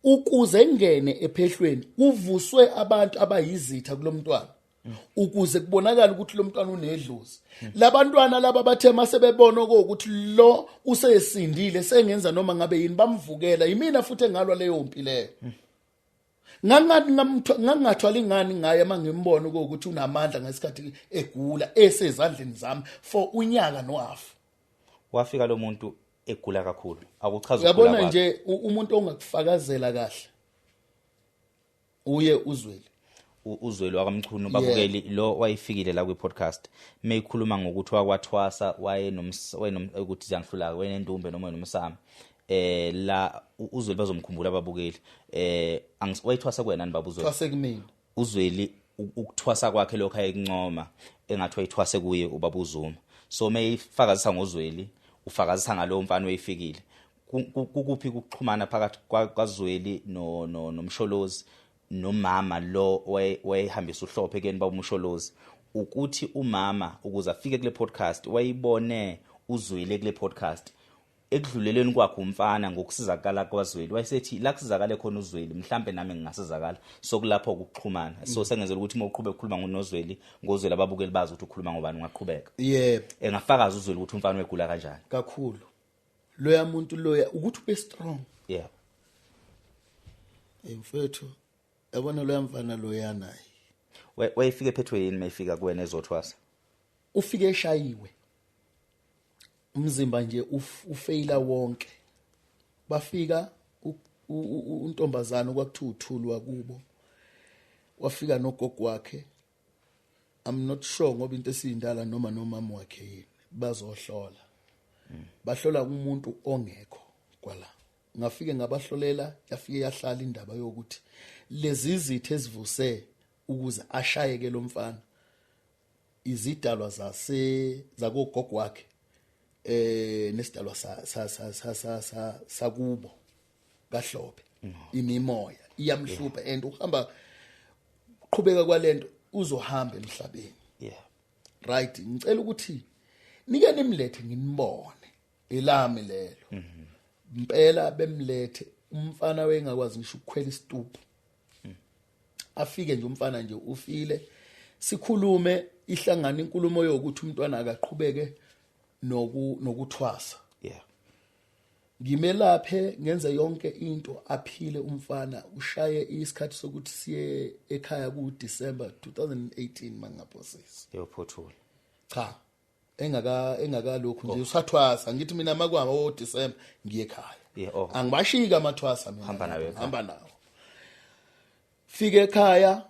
ukuze ngene ephehlweni kuvuswe abantu abayizitha kulomntwana, ukuze kubonakala ukuthi lo mntwana unedlozi. Labantwana laba bathe masebebona ukuthi lo usesindile sengenza noma ngabe yini, bamvukela. Yimina futhi engalwa leyo mpi leyo. Ngangathwala ingane ngaye mangimbona ukuthi unamandla ngesikhathi egula esezandleni zami for unyaka nohafu. Wafika lo muntu egula kakhulu, akuchaza ukugula. Uyabona nje umuntu ongakufakazela kahle uye uZweli. uZweli wakaMchunu, babukeli, lo wayefikile la kwi-podcast meyikhuluma ngokuthi wakwathwasa ukuthi ziyangihlula wayenendumbe noma nomsamo. La uZweli bazomkhumbula ababukeli. Wayethwasa kuwena baba uZweli? Thwase kumina. uZweli ukuthwasa kwakhe lokho ayekuncoma engathi wayethwase kuye ubaba uZuma. So meyifakazisa ngoZweli, ufakazisa ngalowo mfana oyifikile. Kukuphi ukuxhumana phakathi kwaZweli no noMsholozi nomama lo wayehambisa uhlophe kuyena baba uMsholozi? Ukuthi umama ukuze afike kule podcast wayibone uZweli kule podcast, ekudluleleni kwakhe umfana ngokusizakala kwaZweli wayesethi la kusizakale khona uZweli mhlambe nami ngingasizakala. So kulapho ukuxhumana. So sengenzela ukuthi uma uqhubeka ukukhuluma ngoNozweli, ngoZweli ababukeli bazi ukuthi ukhuluma ngobani, ungaqhubeka. Yebo. Engafakaza uZweli ukuthi umfana wegula kanjani kakhulu. Loya muntu loya ukuthi ube strong. Yeah. Mfethu, yabona loya mfana loya naye. Wayefike ephethwe yini mayifika kuwena ezothwasa? Ufike eshayiwe. Umzimba nje ufeyila wonke. Bafika untombazana okwakuthiwa uThulu wakubo. Wafika nogogo wakhe. I'm not sure ngoba into esiyindala noma nomama wakhe yini, bazohlola. Bahlola umuntu ongekho kwala. Ngafike ngabahlolela, yafike yahlala indaba yokuthi lezi zitho ezivuse ukuze ashayeke lo mfana izidalwa zase zakogogo wakhe nesidalwa sa sakubo kaHlophe. Imimoya iyamhlupha and uhamba qhubeka kwalento uzohamba emhlabeni. Yeah. Right, ngicela ukuthi nike nimlethe nginibone elami lelo. Impela bemlethe umfana wengakwazi ngisho ukukhwela isitupu. Afike nje umfana nje ufile, sikhulume ihlangana inkulumo yokuthi umntwana akaqhubeke nokuthwasa. Yeah. Ngimelaphe ngenze yonke into aphile umfana, ushaye isikhathi sokuthi siye ekhaya ku December 2018 mangaphosisi. Yophothula. Cha. Engaka lokhu nje usathwasa, ngithi mina makwami o December ngiye ekhaya. Angibashika amathwasa mina. Hamba nawo. Fike ekhaya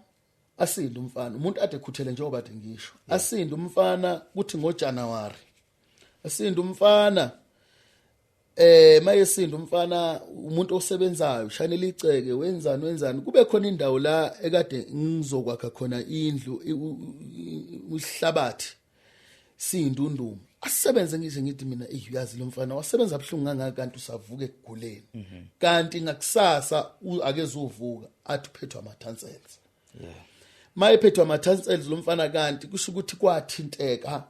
asinde umfana, umuntu ade ekhuthele njengoba ade ngisho. Asinde umfana kuthi ngoJanuary. Asinde umfana mayesinda umfana, umuntu osebenzayo ushanela iceke wenzani kube khona indawo la ekade ngizokwakha khona indlu uhlabathi sindundumo. Asebenze ngisho ngithi mina uyazi lo mfana wasebenza buhlungu kangaka kanti usavuka ekuguleni. Kanti ngakusasa akezuvuka athi uphethwe ama-tonsils. Yeah. Mayephethwe ama-tonsils lo mfana kanti kusho ukuthi kwathinteka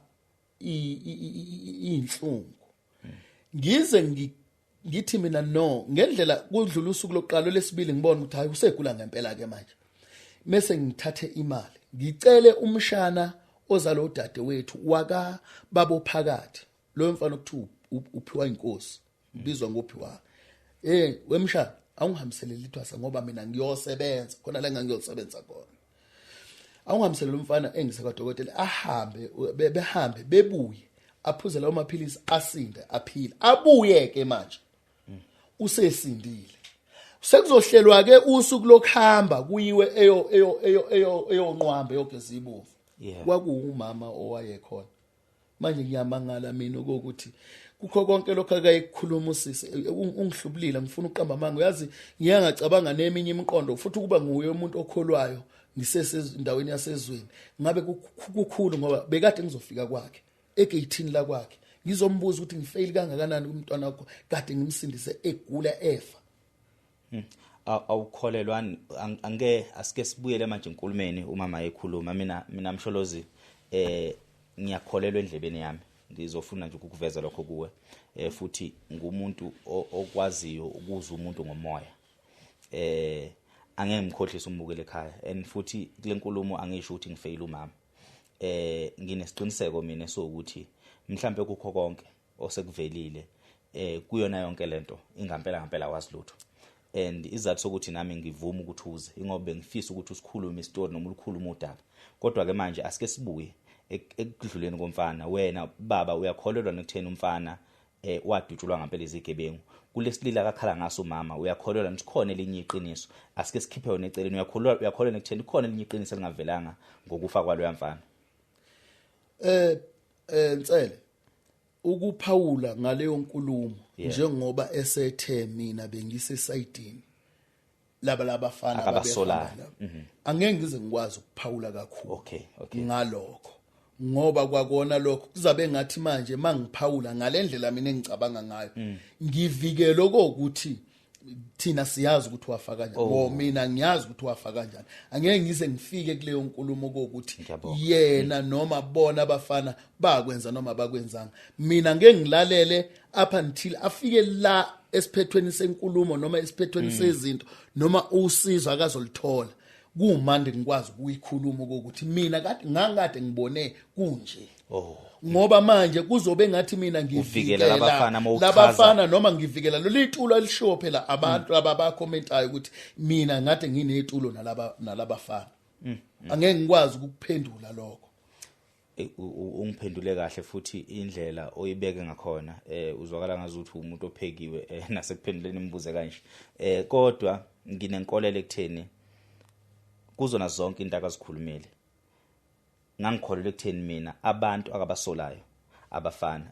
inhlungu. Ngize ngithi mina no, ngendlela kudlula usuku lokuqala lesibili ngibona ukuthi hayi usegula ngempela ke manje. Mase ngithathe imali ngicele umshana ozalo udade wethu waka babo phakathi, lo mfana okuthiwa uphiwa inkosi, ubizwa ngophiwa. Wemshana awungihambiselele ithwasa ngoba mina ngiyosebenza khona la ngiyosebenza khona. Awungihambiselele umfana engisekwadokotela ahambe behambe bebuye aphuze lawo maphilisi asinde aphile abuye ke manje usesindile. Sekuzohlelwa ke usuku lokuhamba kuyiwe eyo eyo eyo eyo eyonqwamba eyogeza ibovu. Kwakuwumama owayekhona Manje ngiyamangala mina ukuthi kukho konke lokho akayikukhuluma usisi ungihlubulile, ngifuna uqamba amanga. Uyazi ngiye ngacabanga neminye imiqondo futhi ukuba nguye umuntu okholwayo ngisesendaweni yasezweni ngabe kukhulu, ngoba bekade ngizofika kwakhe egeyithini la kwakhe ngizombuza ukuthi ngifail kangakanani kumntwana wakho kade ngimsindise egula efa. Awukholelwani angeke asike sibuyele manje enkulumeni umama ekhuluma. Mina Msholozi ngiyakholelwa endlebeni yami, ngizofuna nje ukukuveza lokho kuwe. Futhi ngumuntu okwaziyo ukuzwa umuntu ngomoya. Angeke ngikhohlise umbukele ekhaya, and futhi kule nkulumo angisho ukuthi ngifail umama. Nginesiqiniseko mina sokuthi mhlambe kukho konke osekuvelile kuyona yonke lento ingampela ngempela wazi lutho. And izathu sokuthi nami ngivuma ukuthi uze ingoba bengifisa ukuthi usikhulume isitori noma ulukhulume udaba. Kodwa ke manje asike sibuye ekudluleni komfana. Wena baba uyakholelwa nekutheni umfana wadutshulwa ngempela izigebengu? Kulesilila akakhala ngaso umama, uyakholelwa ukuthi khona elinye iqiniso? Asike sikhiphe wona eceleni. Uyakholelwa nekutheni khona elinye iqiniso elingavelanga ngokufa kwaloya mfana? Nsele, ukuphawula ngaleyo nkulumo njengoba esethe mina bengisesayidini laba labafana ababesolayo, angeke ngize ngikwazi ukuphawula kakhulu okay ngalokho, ngoba kwakona lokho kuzabe ngathi manje mangiphawula ngalendlela mina engicabanga ngayo ngivikele ukuthi thina siyazi ukuthi wafa kanjani. Mina ngiyazi ukuthi wafa kanjani, angeke ngize ngifike kuleyo nkulumo kokuthi yena noma bona abafana bakwenza noma bakwenzanga. Mina ngeke ngilalele up until afike la esiphethweni senkulumo noma esiphethweni sezinto noma usizo akazolithola, kumanje ngikwazi ukuyikhuluma ukuthi mina kade ngangikade ngibone kunje. Ngoba manje kuzobe ngathi mina ngivikela labafana noma ngivikela lolitulo elishiwo phela abantu ababakhomentayo ukuthi mina ngathi nginetulo nalabafana. Angeke ngikwazi ukuphendula lokho. Ungiphendule kahle futhi indlela oyibeke ngakhona uzwakala ngazuthi umuntu ophekiwe nasekuphenduleni imibuzo kanje. Kodwa nginenkolelo ekutheni kuzona zonke into akazikhulumile. Ngangikholelwa ekutheni mina abantu akabasolayo abafana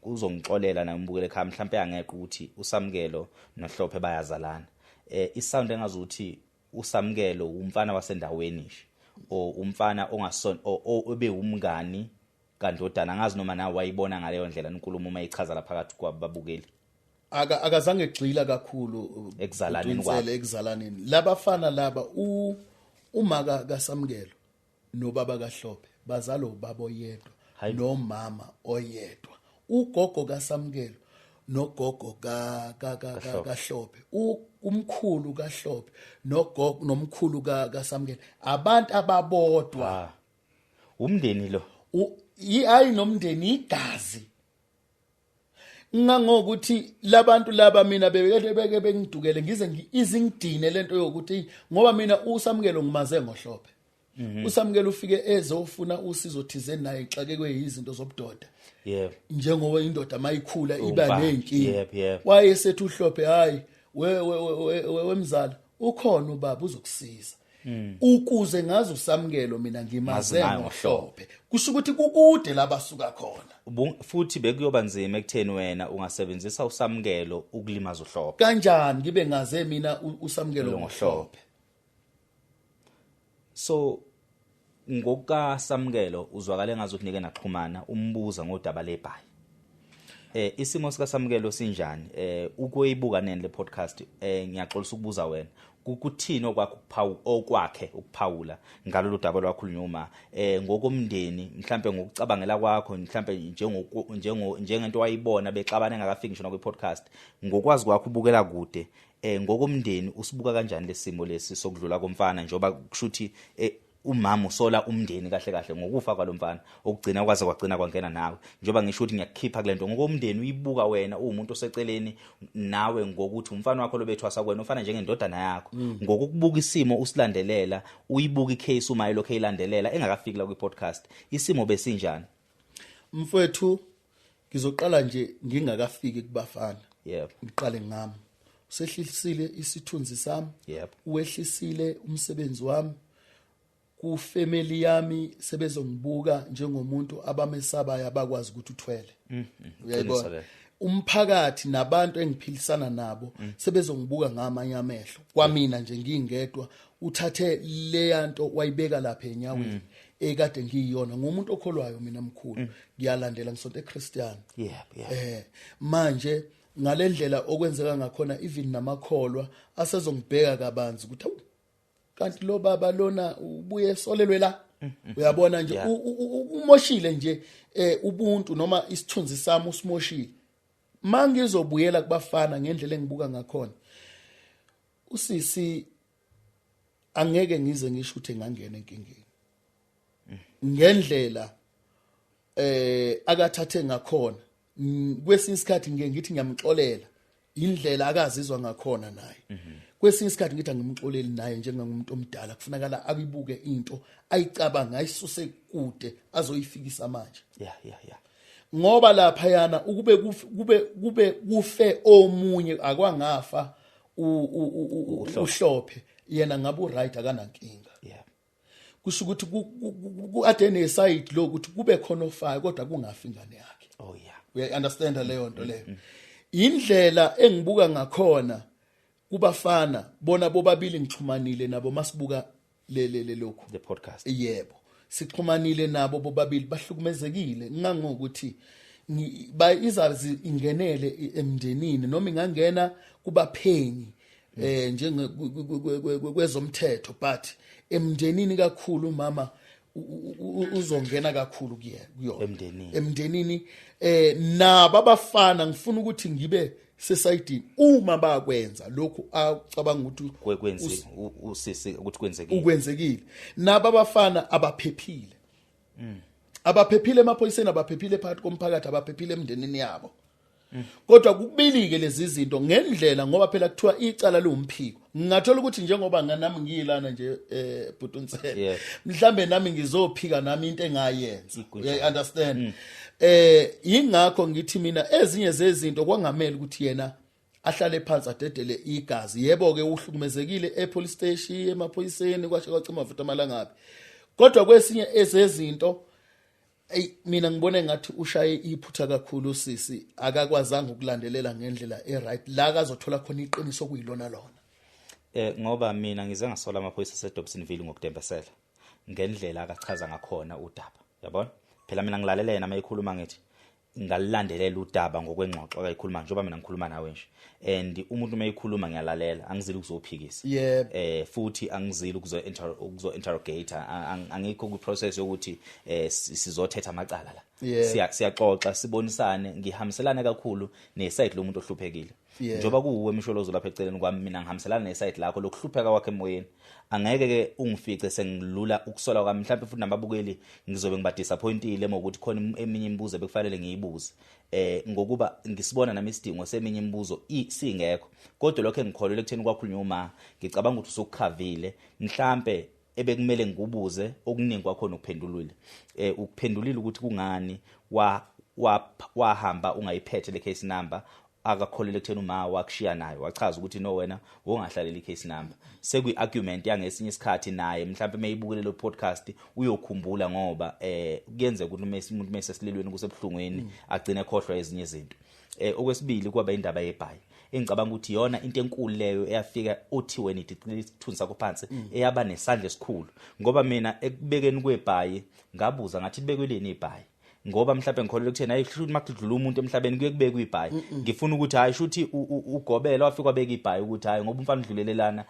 uzongixolela na umbukele ekhaya mhlawumbe angeke ukuthi uSamkelo noHlophe bayazalana. Isound engazuthi uSamkelo umfana wasendaweni nje o umfana ongason obe umngani kandodana, angazi noma nawe wayibona ngaleyo ndlela inkulumo uma ichaza lapha phakathi kwababukeli. Akazange egxila kakhulu ekuzalaneni kwabo, ekuzalaneni labafana laba. Umaka kaSamkelo nobaba kaHlophe bazalwa ubaba oyedwa nomama oyedwa. Ugogo kaSamkelo nogogo kaHlophe, umkhulu kaHlophe nogogo nomkhulu kaSamkelo, abantu ababodwa. Umndeni lo hayi nomndeni, igazi. Ngangokuthi labantu laba mina bebeke bengidukele ngize izingidine lento yokuthi ngoba mina uSamkelo ngimaze ngoHlophe. uSamkelo ufike ezofuna usizo thizeni naye exakekwe izinto zobudoda. Yebo. Njengoba indoda mayikhula iba nezinkinga. Wayesethi uHlophe hayi we wemzala ukhona ubaba uzokusiza. Ukuze ngazi uSamkelo mina ngimaze ngoHlophe. Kusho ukuthi kukude labasuka khona. Futhi bekuyoba nzima ekutheni wena ungasebenzisa uSamkelo ukulimaza uHlophe. Kanjani ngibe ngaze mina uSamkelo ngoHlophe? So ngokukaSamkelo uzwakale ngazuthi nike naxhumana umbuza ngodaba lebhayi. Isimo sika Samkelo sinjani? Ukuyibuka neni le podcast, ngiyaxolisa ukubuza wena. Kuthini okwakho okwakhe ukuphawula ngalolu daba lwakhulunywa uma ngokomndeni mhlambe ngokucabangela kwakho mhlambe njengento wayibona bexabana engakafiki ngisho kwi podcast, ngokwazi kwakho ubukela kude ngokomndeni usibuka kanjani lesimo lesi sokudlula komfana, njengoba kushuthi umama usola umndeni kahle kahle ngokufa kwalomfana okugcina kwaze kwagcina kwangena nawe, njengoba ngisho ukuthi ngiyakukhipha kulento ngokomndeni uyibuka wena uwumuntu oseceleni nawe ngokuthi umfana wakho lobethwasa kwena ufana njengendodana yakho, ngokukubuka isimo usilandelela uyibuka icase uma elokho eyilandelela engakafiki la kwi podcast, isimo besinjani? Mfowethu ngizoqala nje ngingakafiki kubafana. Yebo. Ngiqale ngami. Usehlisile isithunzi sami. Yebo. Uwehlisile umsebenzi wami. Ku family yami sebezongibuka njengomuntu abamesabayo, abakwazi ukuthi uthwele, uyayibona? Umphakathi nabantu engiphilisana nabo sebezongibuka ngamanye amehlo. Kwamina nje ngingedwa, uthathe leyanto wayibeka lapha enyaweni ekade ngiyiyona. Ngumuntu okholwayo mina, mkhulu, ngiyalandela, ngisonto eChristian. Manje ngalendlela okwenzeka ngakhona, even namakholwa asezongibheka kabanzi ukuthi awu, kanti lo baba lona ubuye esolelwe la, uyabona nje, umoshile nje ubuntu noma isithunzi sami usimoshile. Mangizobuyela kubafana ngendlela engibuka ngakhona usisi, angeke ngize ngisho ukuthi ngangena enkingeni ngendlela akathathe ngakhona. Kwesinye isikhathi ngike ngithi ngiyamxolela indlela akazizwa ngakhona naye, kwesinye isikhathi ngithi angimxoleli naye. Njengomuntu omdala kufunakala akuyibuke into, ayicabanga, ayisuse kude azoyifikisa manje. yeah yeah yeah Ngoba lapha yana ukube kube kufe omunye, akwangafa uhlophe, yena ngabe uright, akanankinga. Kusho ukuthi ade neside lo ukuthi kube khona ofayo kodwa kungafi ingane yakhe. oh yeah Uya understand leyo nto leyo? Indlela engibuka ngakhona kubafana, bona bobabili ngixhumanile nabo, masibuka le lokhu the podcast. Yebo, sixhumanile nabo bobabili, bahlukumezekile ngangokuthi ba izazi ingenele emndenini noma ingangena kubaphenyi njenge kwezomthetho, but emndenini kakhulu mama uzongena kakhulu kuyona. Emndenini. Emndenini. Nabo abafana ngifuna ukuthi ngibe sesayidini uma bakwenza lokhu acabanga ukuthi Kwenzi usisi ukuthi kwenzekile. Ukwenzekile. Nabo abafana abaphephile, abaphephile emaphoyiseni, abaphephile phakathi komphakathi, abaphephile emndenini yabo. Kodwa kubili-ke lezi zinto ngendlela, ngoba phela kuthiwa icala liwumphiko. Ngingathola ukuthi njengoba nami ngiyilana nje bhutunsele, mhlambe nami ngizophika nami into engayenza. Ikunjalo. Uyayi understand? Ingakho ngithi mina ezinye zezinto kwangamele ukuthi yena ahlale phansi adedele igazi. Yebo ke, uhlukumezekile epolice station, emaphoyiseni, kwashe kwacima futhi amalangabi, kodwa kwesinye ezezinto, ey, mina ngibona ngathi ushaye iphutha kakhulu usisi, akakwazanga ukulandelela ngendlela eright la akazothola khona iqiniso kuyilona lona. Ngoba mina ngize ngasola amaphoyisa aseDobsonville ngokudembesela ngendlela akachaza ngakhona udaba, yabona? Phela mina ngilalela yena mayikhuluma, ngithi ngalilandelela udaba ngokwengxoxo akayikhuluma, njengoba mina ngikhuluma nawe nje, and umuntu uma ekhuluma ngiyalalela, angizili ukuzophikisa. Futhi angizili ukuzo interrogate, angikho ku process yokuthi sizothetha amacala la. Siyaxoxa, sibonisane, ngihambiselana kakhulu neside lomuntu ohluphekile. Njengoba kuwuwe Msholozi lapha eceleni kwami, mina ngihambiselana neside lakho lokuhlupheka kwakhe emoyeni. Angeke ke ungifice sengilula ukusola kwami mhlawumbe, futhi nababukeli ngizobe ngiba disappointile ngokuthi khona eminye imibuzo bekufanele ngiyibuze, ngokuba ngisibona nami isidingo seminye imibuzo singekho. Kodwa lokho engikholelwa ekutheni kwakhulunywa uma ngicabanga ukuthi usukukhavile mhlambe ebekumele ngikubuze, okuningi kwakhona ukuphendulile, ukuphendulile ukuthi kungani wa wahamba ungayiphethe le case number akakholelwa ekutheni uma wakushiya nayo. Wachaza ukuthi no, wena wongahlaleli i-case number. Sekuyi-argument yangesinye isikhathi naye mhlawumbe mayibukele lo podcast uyokhumbula, ngoba kuyenzeka ukuthi umuntu mesesililweni kusebuhlungwini agcine ekhohlwa ezinye izinto. Okwesibili kwaba indaba yebhayi, engicabanga ukuthi iyona into enkulu leyo eyafika uthi wena idicile isithunzi sakho phansi, eyaba nesandla esikhulu, ngoba mina ekubekeni kwebhayi ngabuza ngathi libekweleni ibhayi, ngoba mhlawumbe ngikholelwa ekutheni hayi, kusho ukuthi makudlula umuntu emhlabeni kuye kubekwe ibhayi. Ngifuna ukuthi hayi, shuthi ugobela wafika wabeka ibhayi ukuthi hayi, ngoba umfana udlulelelana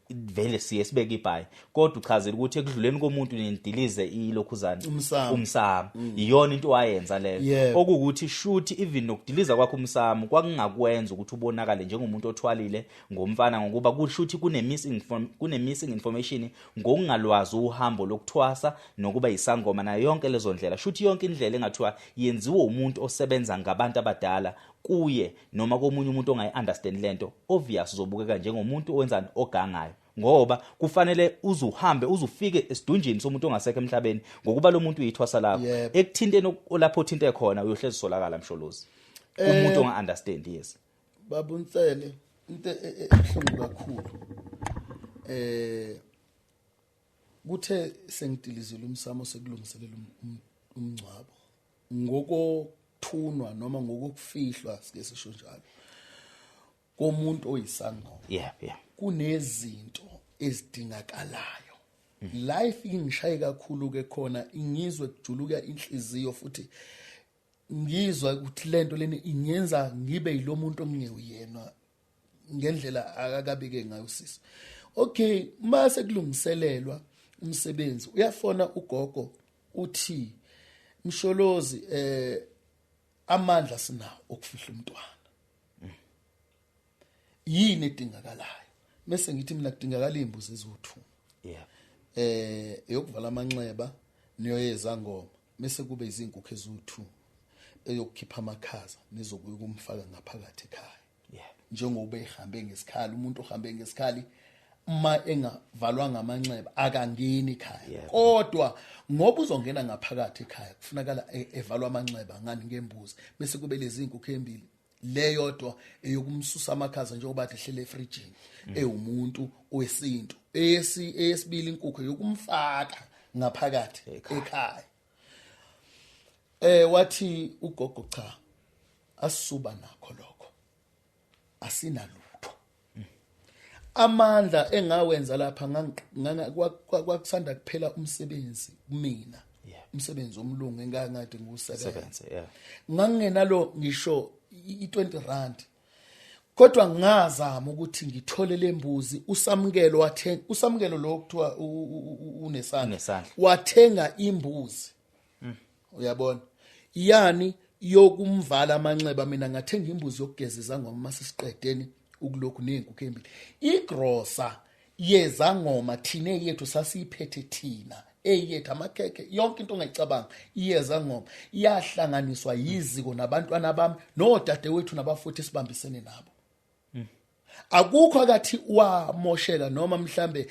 vele siye sibeke ibhayi. Kodwa uchazela ukuthi ekudluleni komuntu nidilize ilokhuzana Umsamo. Umsamo, iyona into wayenza leyo. Okuwukuthi shuthi even nokudiliza kwakho umsamo kwakungakwenza ukuthi ubonakale njengomuntu othwalile ngomfana, ngokuba kushuthi kune missing information ngokungalwazi uhambo lokuthwasa nokuba isangoma nayo yonke lezo ndlela. Shuthi yonke indlela engathiwa yenziwe umuntu osebenza ngabantu abadala kuye noma komunye umuntu ongayi understand lento, obvious uzobukeka njengomuntu owenzani, ogangayo, ngoba kufanele uzuhambe uzufike esidunjini somuntu ongasekho emhlabeni, ngokuba lo muntu uyithwasa lakho. Ekuthinteni lapho uthinte khona uyohlezi solakala, Msholozi, umuntu onga understand, yes. Babunsele, into ebuhlungu kakhulu Kuthe sengidilizile umsamo sekulungiselela umngcwabo ngokokuthunwa noma ngokufihlwa, sike sisho njalo, komuntu oyisangoma. Kunezinto ezidingakalayo. Life ingishaye kakhulu ke khona, ingizwe kujuluka inhliziyo futhi ngizwa ukuthi lento leni ingenza ngibe yilomuntu ongewuyena ngendlela akakabike ngayo sisi. Okay, mase kulungiselelwa umsebenzi uyafona ugogo uthi Msholozi amandla sinawo okufihla umntwana, yini edingakalayo? Bese ngithi mina kudingakala imbuzi eziwu2, eyokuvala amanxeba neyoyezangoma, bese kube izinkukhu eziwu2 eyokukhipha amakhaza nezokuya kumfaka ngaphakathi ekhaya. Njengoba ehambe ngesikhali, umuntu ohambe ngesikhali uma engavalwa ngamanxeba akangeni ekhaya, kodwa ngoba uzongena ngaphakathi ekhaya kufunakala evalwa amanxeba ngani ngembuzi, bese kube lezi inkukhu embili, leyodwa eyokumsusa amakhaza njengoba athi ehlele efrijini ewumuntu wesintu, eyesibili inkukhu yokumfaka ngaphakathi ekhaya. Wathi ugogo cha, asisuba nakho lokho, asinalutho. Amandla engawenza lapha kwakusanda kuphela umsebenzi kumina, umsebenzi omlungu engangade ngiwusebenze, ngangingenalo ngisho i20 rand, kodwa ngazama ukuthi ngithole lembuzi. Usamukelo wathenga, usamukelo lo kuthiwa unesandla, wathenga imbuzi, uyabona, yani yokumvala amanxeba. Mina ngathenga imbuzi yokugeza izangoma mase siqedeni ukulokhu nezinkukhu embili. Igrosa yezangoma thina yethu sasiyiphethe thina, eyethu amakhekhe, yonke into ongayicabanga iyezangoma iyahlanganiswa yiziko nabantwana bami nodadewethu nabafuthi sibambisene nabo. Akukho akathi wamosheka noma mhlambe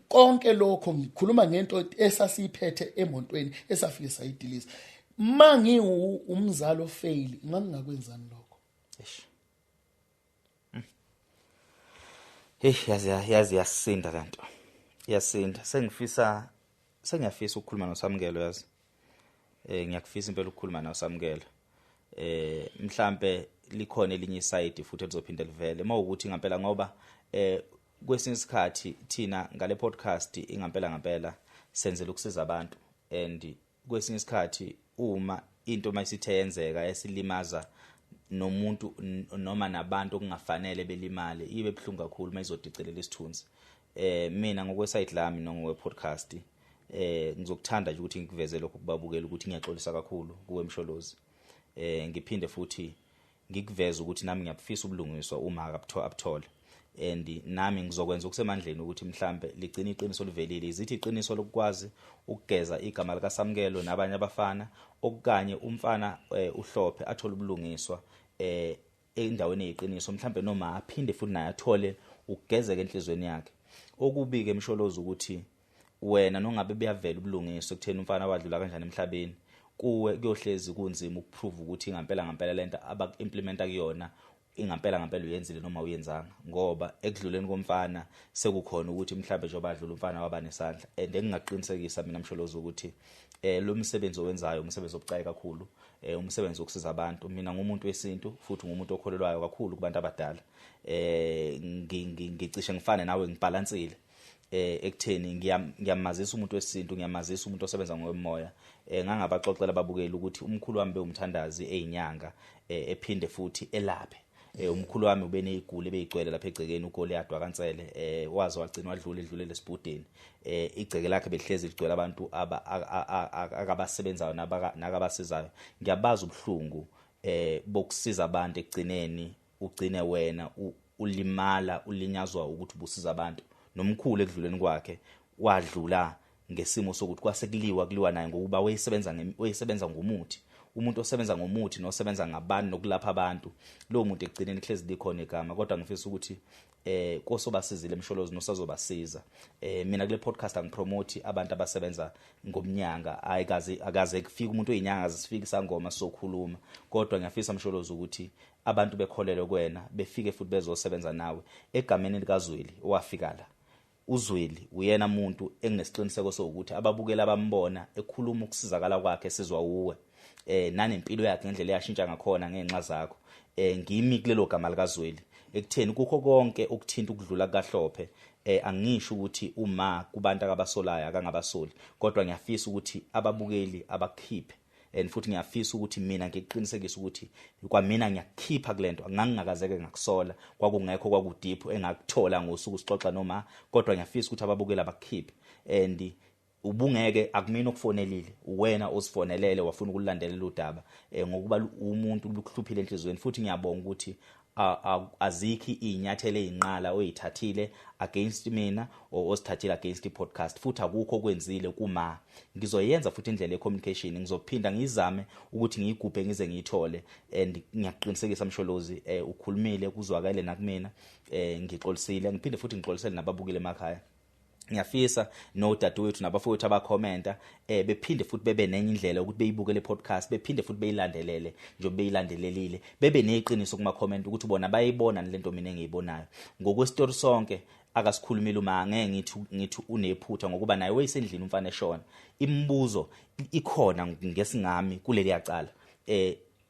konke lokho, ngikhuluma ngento esasiyiphethe emontweni esafike sayidiliza. Mangiwu umzalo fail, ngangingakwenzani lokho? Hey, yazi yasinda lento, yasinda. Sengiyafisa ukukhuluma noSamukelo, yazi. Ngiyakufisa impela ukukhuluma noSamukelo. Mhlambe likhona elinye iside futhi elizophinda livele mawukuthi ngempela, ngoba kwesinye isikhathi thina ngale podcast ingempela ngempela senzela ukusiza abantu, and kwesinye isikhathi uma into mayisithe yenzeka esilimaza nomuntu noma nabantu okungafanele belimale, ibe buhlungu kakhulu mayizodicelela isithunzi. Mina ngokwesite lami nongokwe podcast ngizokuthanda nje ukuthi ngikuveze lokho kubabukela ukuthi ngiyaxolisa kakhulu kuwe Msholozi. Ngiphinde futhi ngikuveze ukuthi nami ngiyabufisa ubulungiswa uma abuthole, and nami ngizokwenza okusemandleni ukuthi mhlambe ligcine iqiniso livelile. Izithi iqiniso lokwazi ukugeza igama likaSamukelo nabanye abafana, okukanye umfana uhlophe athole ubulungiswa endaweni eyiqiniso, mhlambe noma aphinde futhi naye athole ukugezeka enhlizweni yakhe. Okubi ke Msholozi ukuthi wena nongabe buyavela ubulungiswa ekutheni umfana wadlula kanjani emhlabeni, kuwe kuyohlezi kunzima ukuprove ukuthi ngempela ngempela lento abaku-implementa kuyona ingempela ngempela uyenzile noma uyenzanga, ngoba ekudluleni komfana sekukhona ukuthi mhlambe njengoba adlula umfana waba nesandla. And engingaqinisekisa mina Msholozi ukuthi lo msebenzi owenzayo umsebenzi obucayi kakhulu, umsebenzi wokusiza abantu. Mina ngumuntu wesintu futhi ngumuntu okholelwayo kakhulu kubantu abadala. Ngicishe ngifane nawe, ngibhalansile ekutheni ngiyamazisa umuntu wesintu, ngiyamazisa umuntu osebenza ngomoya. Ngangabaxoxela ababukeli ukuthi umkhulu wami bewumthandazi eyinyanga, ephinde futhi elaphe. Umkhulu wami ubeneyiguli ebeyigcwele lapha egcekeni, uGoliath wakaNsele, waze wagcina wadlula edlulele esibhudeni. Igceke lakhe behlezi ligcwele abantu akabasebenzayo nakabasizayo. Ngiyabaza ubuhlungu bokusiza abantu, ekugcineni ugcine wena ulimala, ulinyazwa ukuthi ubusiza abantu. Nomkhulu ekudluleni kwakhe wadlula ngesimo sokuthi kwase kuliwa naye, ngokuba wayesebenza ngomuthi. Umuntu osebenza ngomuthi nosebenza ngabantu nokulapha abantu, lo muntu ekugcineni kuhlezi likhona igama. Kodwa ngifisa ukuthi kosobasizile Msholozi nosazobasiza. Mina kule podcast angipromote abantu abasebenza ngomnyanga, ayikaze akaze kufike umuntu oyinyanga sifike isangoma sokhuluma. Kodwa ngiyafisa Msholozi ukuthi abantu bekholelwe kuwena, befike futhi bezosebenza nawe egameni likaZweli owafika la. uZweli uyena umuntu enginesiqiniseko sokuthi ababukeli abambona ekhuluma ukusizakala kwakhe sizwa uwe, nanempilo yakhe ngendlela eyashintsha ngakhona ngenxa zakho. Ngimi kulelo gama likaZweli ekutheni kukho konke okuthinta ukudlula kukaHlophe. Angisho ukuthi uma kubantu akabasolayo akangabasoli, kodwa ngiyafisa ukuthi ababukeli abakhiphe, and futhi ngiyafisa ukuthi mina ngiqinisekise ukuthi kwamina ngiyakhipha kulento. Ngangingakazeke ngakusola, kwakungekho kwakudiphu engakuthola ngosuku sixoxa noma, kodwa ngiyafisa ukuthi ababukeli abakhiphe. And ubungeke, akumina okufonelile, uwena osifonelele wafuna ukulandelela udaba, ngokuba umuntu lukuhluphile enhliziyweni. Futhi ngiyabonga ukuthi azikho izinyathelo ezinqala oyithathile against mina or osithathile against i-podcast, futhi akukho okwenzile kuma. Ngizoyenza futhi indlela ye-communication, ngizophinda ngizame ukuthi ngiyigubhe ngize ngiyithole. And ngiyaqinisekisa Msholozi, ukhulumile kuzwakele nakumina, ngixolisile, ngiphinde futhi ngixolisele nababukile emakhaya. Ngiyafisa nodadewethu nabafowethu abakhomenta bephinde futhi bebe nenye indlela ukuthi beyibuke le podcast, bephinde futhi beyilandelele njengoba beyilandelelile, bebe neqiniso kuma comment ukuthi bona bayibona lento mina engiyibonayo. Ngokwesitori sonke akasikhulumile uma ngeke ngithi unephutha, ngokuba naye wayesendlini umfana eshona. Imibuzo ikhona ngesingami kuleli yacala,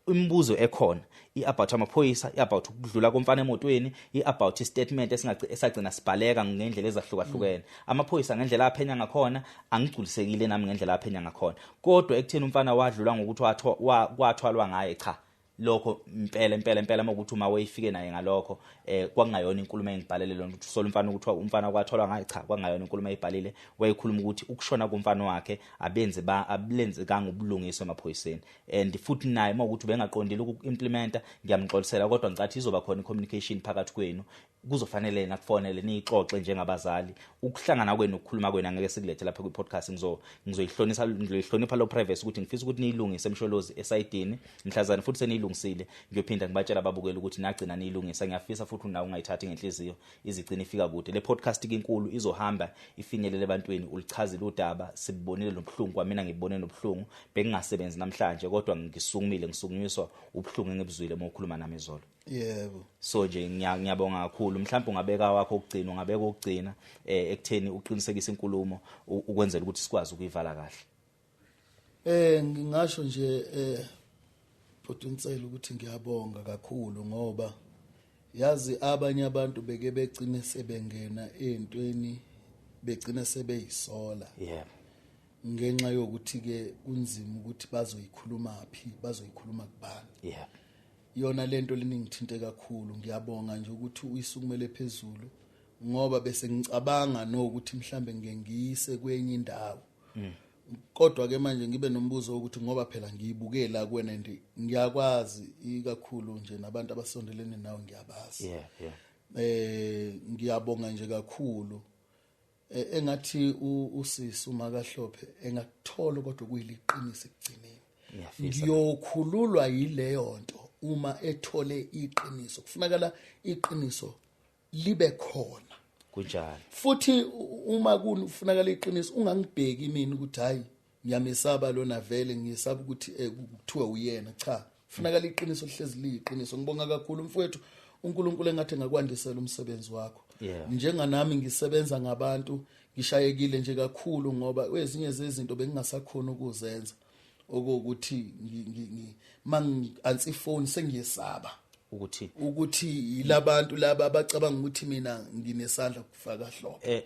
imibuzo ekhona i-about amaphoyisa, i-about ukudlula komfana emotweni, i-about i-statement esagcina sibhaleka ngendlela ezahlukahlukene. Amaphoyisa ngendlela aphenya ngakhona angigculisekile nami ngendlela aphenya ngakhona, kodwa ekutheni umfana wadlula ngokuthi kwathwalwa ngaye, cha, lokho impela impela impela ukuthi uma wayifike naye ngalokho kwakungayona inkulumo engibhalele lona ukuthi usola umfana ukuthi umfana kwatholwa ngaye, cha, kwakungayona inkulumo ayibhalile. Wayekhuluma ukuthi ukushona komfana wakhe abenze ba abulenze kangubulungiswa emaphoyiseni, and futhi naye uma ukuthi ubengaqondile uku-implementa ngiyamxolisela, kodwa ngicathi izoba khona i-communication phakathi kwenu, kuzofanele yena kufonele niyixoxe njengabazali. Ukuhlangana kwenu ukukhuluma kwenu angeke sikulethe lapha kwi-podcast, ngizoyihlonisa, ngizoyihlonipha lo privacy ukuthi ngifisa ukuthi niyilungise Msholozi esayidini mhlazane futhi seniyilungisile, ngiyophinda ngibatshela ababukeli ukuthi nagcina niyilungisa. Ngiyafisa futhi nawe ungayithathi ngenhliziyo, izigcina ifika kude le podcast inkulu, izohamba ifinyelele ebantwini. Ulichazile udaba, sibonile nobuhlungu, kwamina ngibone nobuhlungu, bengingasebenzi namhlanje kodwa ngisukumile, ngisukunyiswa ubuhlungu engibuzwile uma ukhuluma nami izolo. Yebo. So nje ngiyabonga kakhulu. Mhlawumbe ungabeka wakho ukugcina, ungabeka ukugcina ekutheni uqinisekise inkulumo ukwenzela ukuthi sikwazi ukuyivala kahle. Ngingasho nje Bhuti ukuthi ngiyabonga kakhulu, ngoba yazi abanye abantu beke begcine sebengena entweni begcine sebeyisola. Yebo. Ngenxa yokuthi ke kunzima ukuthi bazoyikhuluma phi, bazoyikhuluma kubani. Yebo. Yona lento leningithinte kakhulu, ngiyabonga nje ukuthi uyisukumele phezulu, ngoba bese ngicabanga nokuthi mhlambe ngeke ngiyise kwenye indawo. Kodwa ke manje ngibe nombuzo ukuthi ngoba phela ngiyibukela kuwena nje, ngiyakwazi ikakhulu nje nabantu abasondelene nawe ngiyabazi. Yeah. Ngiyabonga nje kakhulu. Engathi usisi uMakaHlophe engakuthola kodwa kuyiliqiniso ekugcineni. Ngiyafisa. Ngiyokhululwa yileyo nto uma ethole iqiniso. Kufunakala iqiniso libe khona. Kunjalo. Futhi uma kufunakala iqiniso ungangibheki mina ukuthi hayi ngiyamesaba lona vele, ngiyesaba ukuthi kuthiwe uyena. Cha, kufunakala iqiniso lihlezi liyiqiniso. Ngibonga kakhulu mfowethu, uNkulunkulu engathi engakwandisela umsebenzi wakho. Njenganami ngisebenza ngabantu, ngishayekile nje kakhulu ngoba kwezinye zezinto bengingasakhona ukuzenza, okuwukuthi mangi-answer ifoni sengiyesaba ukuthi yilabantu laba abacabanga ukuthi mina nginesandla kufaka Hlophe.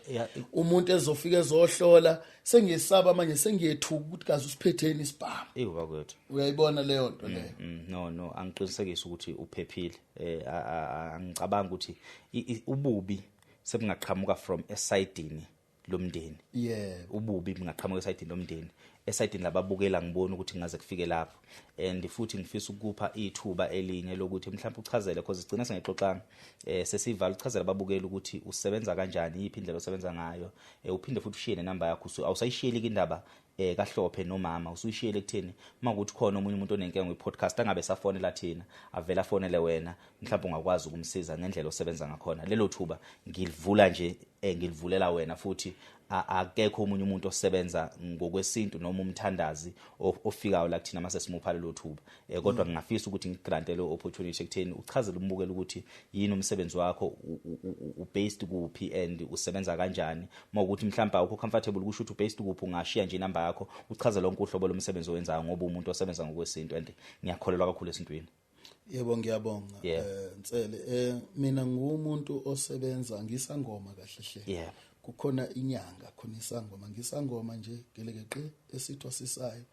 Umuntu ezofika ezohlola sengiyesaba manje, sengiyethuka ukuthi kaze usiphetheni isibhamu. Ewu bakwethu. Uyayibona leyo nto leyo? No, angiqinisekise ukuthi uphephile. Angicabanga ukuthi ububi sebungaqhamuka from esayidini lomndeni. Yebo. Ububi bungaqhamuka esayidini lomndeni. Esayidini lababukela ngibona ukuthi ngaze kufike lapho. And futhi ngifisa ukupha ithuba elinye lokuthi mhlawumbe uchazele, because sigcina singexoxanga, sesivala, uchazele ababukeli ukuthi usebenza kanjani, yiphi indlela osebenza ngayo, uphinde futhi ushiye nenamba yakho. Awusayishiyeli indaba kaHlophe nomama, usuyishiyele ekutheni makuthi khona omunye umuntu onenkinga kwi-podcast angabe safonela thina, avela afonele wena, mhlawumbe ungakwazi ukumsiza ngendlela osebenza ngakhona. Lelo thuba ngilivula nje, ngilivulela wena futhi Akekho omunye umuntu osebenza ngokwesintu noma umthandazi ofikayo la kuthina mase simupha lelo thuba, kodwa ngingafisa ukuthi ngigrante le opportunity ekutheni uchazele umbukeli ukuthi yini umsebenzi wakho, u-based kuphi and usebenza kanjani. Mawukuthi mhlawumbe awukho comfortable kusho ukuthi u-based kuphi, ungashiya nje inamba yakho uchaze lonke uhlobo lomsebenzi owenzayo, ngoba umuntu osebenza ngokwesintu and ngiyakholelwa kakhulu esintwini. Yebo, ngiyabonga. Nsele, mina ngumuntu osebenza ngisangoma kahle hle. Kukhona inyanga, khona isangoma, ngisangoma nje gelekeqe esithwasisayo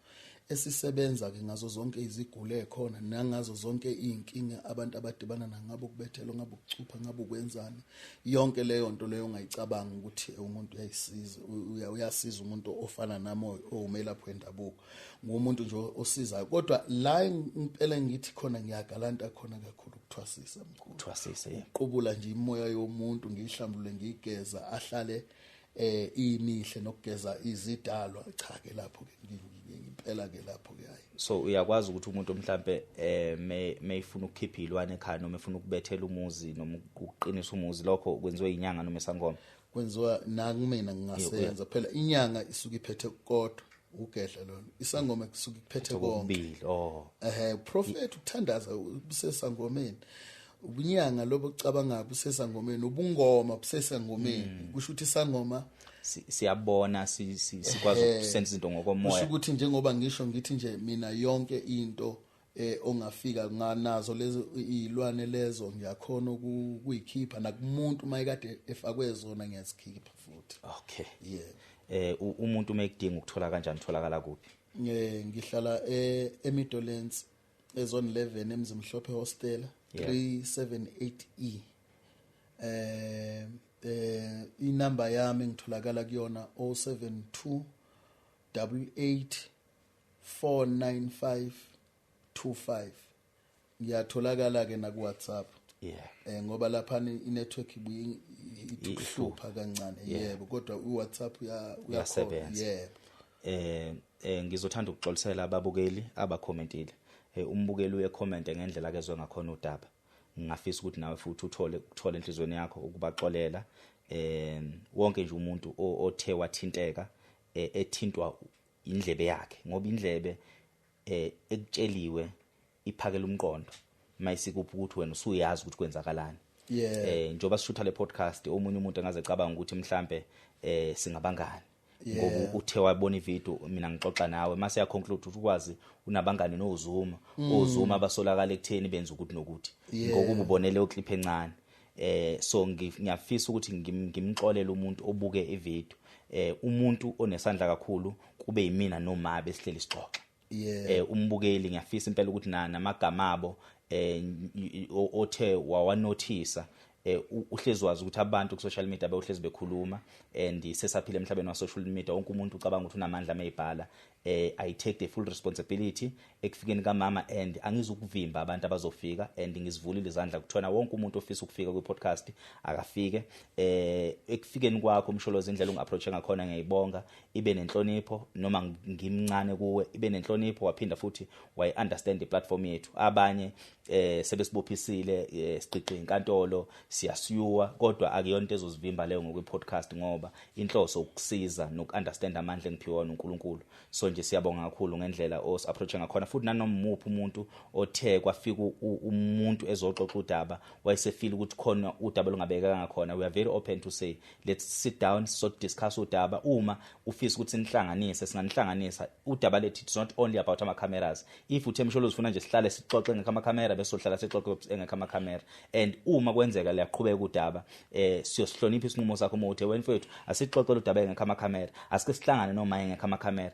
esisebenza ke ngazo zonke izigule khona nangazo zonke izinkinga abantu abadibana nangabo, ukubethelwa, ngabe ukucupha, ngabe ukwenzani, yonke leyo nto leyo ongayicabanga ukuthi umuntu uyayisiza, uyasiza umuntu ofana nami owumelaphi wendabuko, ngumuntu nje osizayo. Kodwa la impela ngithi khona ngiyagalanta khona kakhulu ukuthwasisa mkhulu, ukuthwasisa, uqubula nje imoya yomuntu, ngiyihlambulule, ngiyigeza ahlale imihle nokugeza izidalwa. Cha ke lapho ke ngempela ke lapho ke hayi. So uyakwazi ukuthi umuntu mhlambe mayifuna ukukhipha ilwane ekhaya noma efuna ukubethela umuzi noma ukuqinisa umuzi, lokho kwenziwe inyanga noma isangoma? Kwenziwa nakumina, ngingasenza phela. Inyanga isuke iphethe kodwa ugedla lona, isangoma kusuke iphethe konke. Oh, prophet ukuthandaza busesangomeni, ubunyanga lobo kucabanga busesangomeni, ubungoma busesangomeni. Kusho ukuthi isangoma siyabona, sikwazi ukusenza izinto ngokomoya. Kusho ukuthi njengoba ngisho ngithi nje mina yonke into ongafika nganazo lezo izilwane lezo ngiyakhona ukuyikhipha, nakumuntu mayikade efakwe zona ngiyazikhipha futhi. Okay. Yeah. Umuntu mayekudinga ukuthola kanjani, utholakala kuphi? Ngihlala eMidlands ezone 11 eMzimhlophe Hostel 378E. Inamba yami ngitholakala kuyona 072 88 495 25. Ngiyatholakala ke na ku WhatsApp. Ngoba lapha i-network ibuye ikuhlupha kancane. Yebo, kodwa uWhatsApp uyasebenza. Yebo. Ngizothanda ukuxolisela ababukeli abakhomentile. Umbukeli uyekhomente ngendlela akezwe ngakhona udaba. Ngingafisa ukuthi nawe futhi uthole ukuthola enhlizweni yakho ukubaxolela. Wonke nje umuntu othe wathinteka ethintwa indlebe yakhe, ngoba indlebe ekutsheliwe iphakela umqondo mayisikuphi ukuthi wena usuyazi ukuthi kwenzakalani. Njoba sishutha le podcast, omunye umuntu angaze ecabanga ukuthi mhlambe singabangani, ngoba uthe wabona ivideo mina ngixoxa nawe, mase ya conclude ukuthi ukwazi unabangani noZuma, oZuma abasolakala ekutheni benza ukuthi nokuthi, ngokuba ubonele leyo clip encane. So ngiyafisa ukuthi ngimxolele umuntu obuke ivideo. Umuntu onesandla kakhulu kube yimina noma besihleli sixoxa. Umbukeli ngiyafisa impela ukuthi namagama abo othe wawanothisa, uhlezi wazi ukuthi abantu ku social media bewuhlezi bekhuluma, and sesaphila emhlabeni wa social media, wonke umuntu ucabanga ukuthi unamandla mayibhala. I take the full responsibility ekufikeni kamama, and angizukuvimba abantu abazofika, and ngizivulile izandla kuthona wonke umuntu ofisa ukufika kwi podcast akafike. Ekufikeni kwakho uMsholozi, indlela ungaapproach ngakhona ngiyayibonga, ibe nenhlonipho, noma ngimncane kuwe ibe nenhlonipho, waphinda futhi wayi understand iplatform yethu. Abanye sebesibophisile, siqiqe inkantolo, siyasiyuwa, kodwa akuyona into ezozivimba leyo ngokwe podcast, ngoba inhloso ukusiza nokunderstand amandla engiphiwa uNkulunkulu. So nje siyabonga kakhulu ngendlela os approach ngakhona, futhi nanoma umuphi umuntu othe kwafika umuntu ezoxoxa udaba wayesefeel ukuthi khona udaba olungabekeka ngakhona, we are very open to say let's sit down so discuss udaba. Uma ufisa ukuthi sinihlanganise, singanihlanganisa. Udaba lethu it's not only about ama cameras. If uthe Msholozi ufuna nje sihlale sixoxe ngekho camera, bese sohlala sixoxe ngekho camera, and uma kwenzeka liyaqhubeka udaba siyosihlonipha isinqumo sakho. Uma uthe wena mfethu asixoxe udaba ngekho camera, asike sihlangane noma ngekho camera,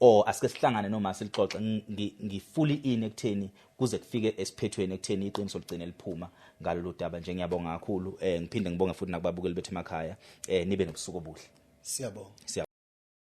or asike sihlangane noma silixoxe, ngifully in ekutheni kuze kufike esiphethweni ekutheni iqiniso ligcine liphuma ngalolu daba. Nje ngiyabonga kakhulu, ngiphinde ngibonge futhi nakubabukeli bethu emakhaya, nibe nobusuku obuhle. Siyabonga.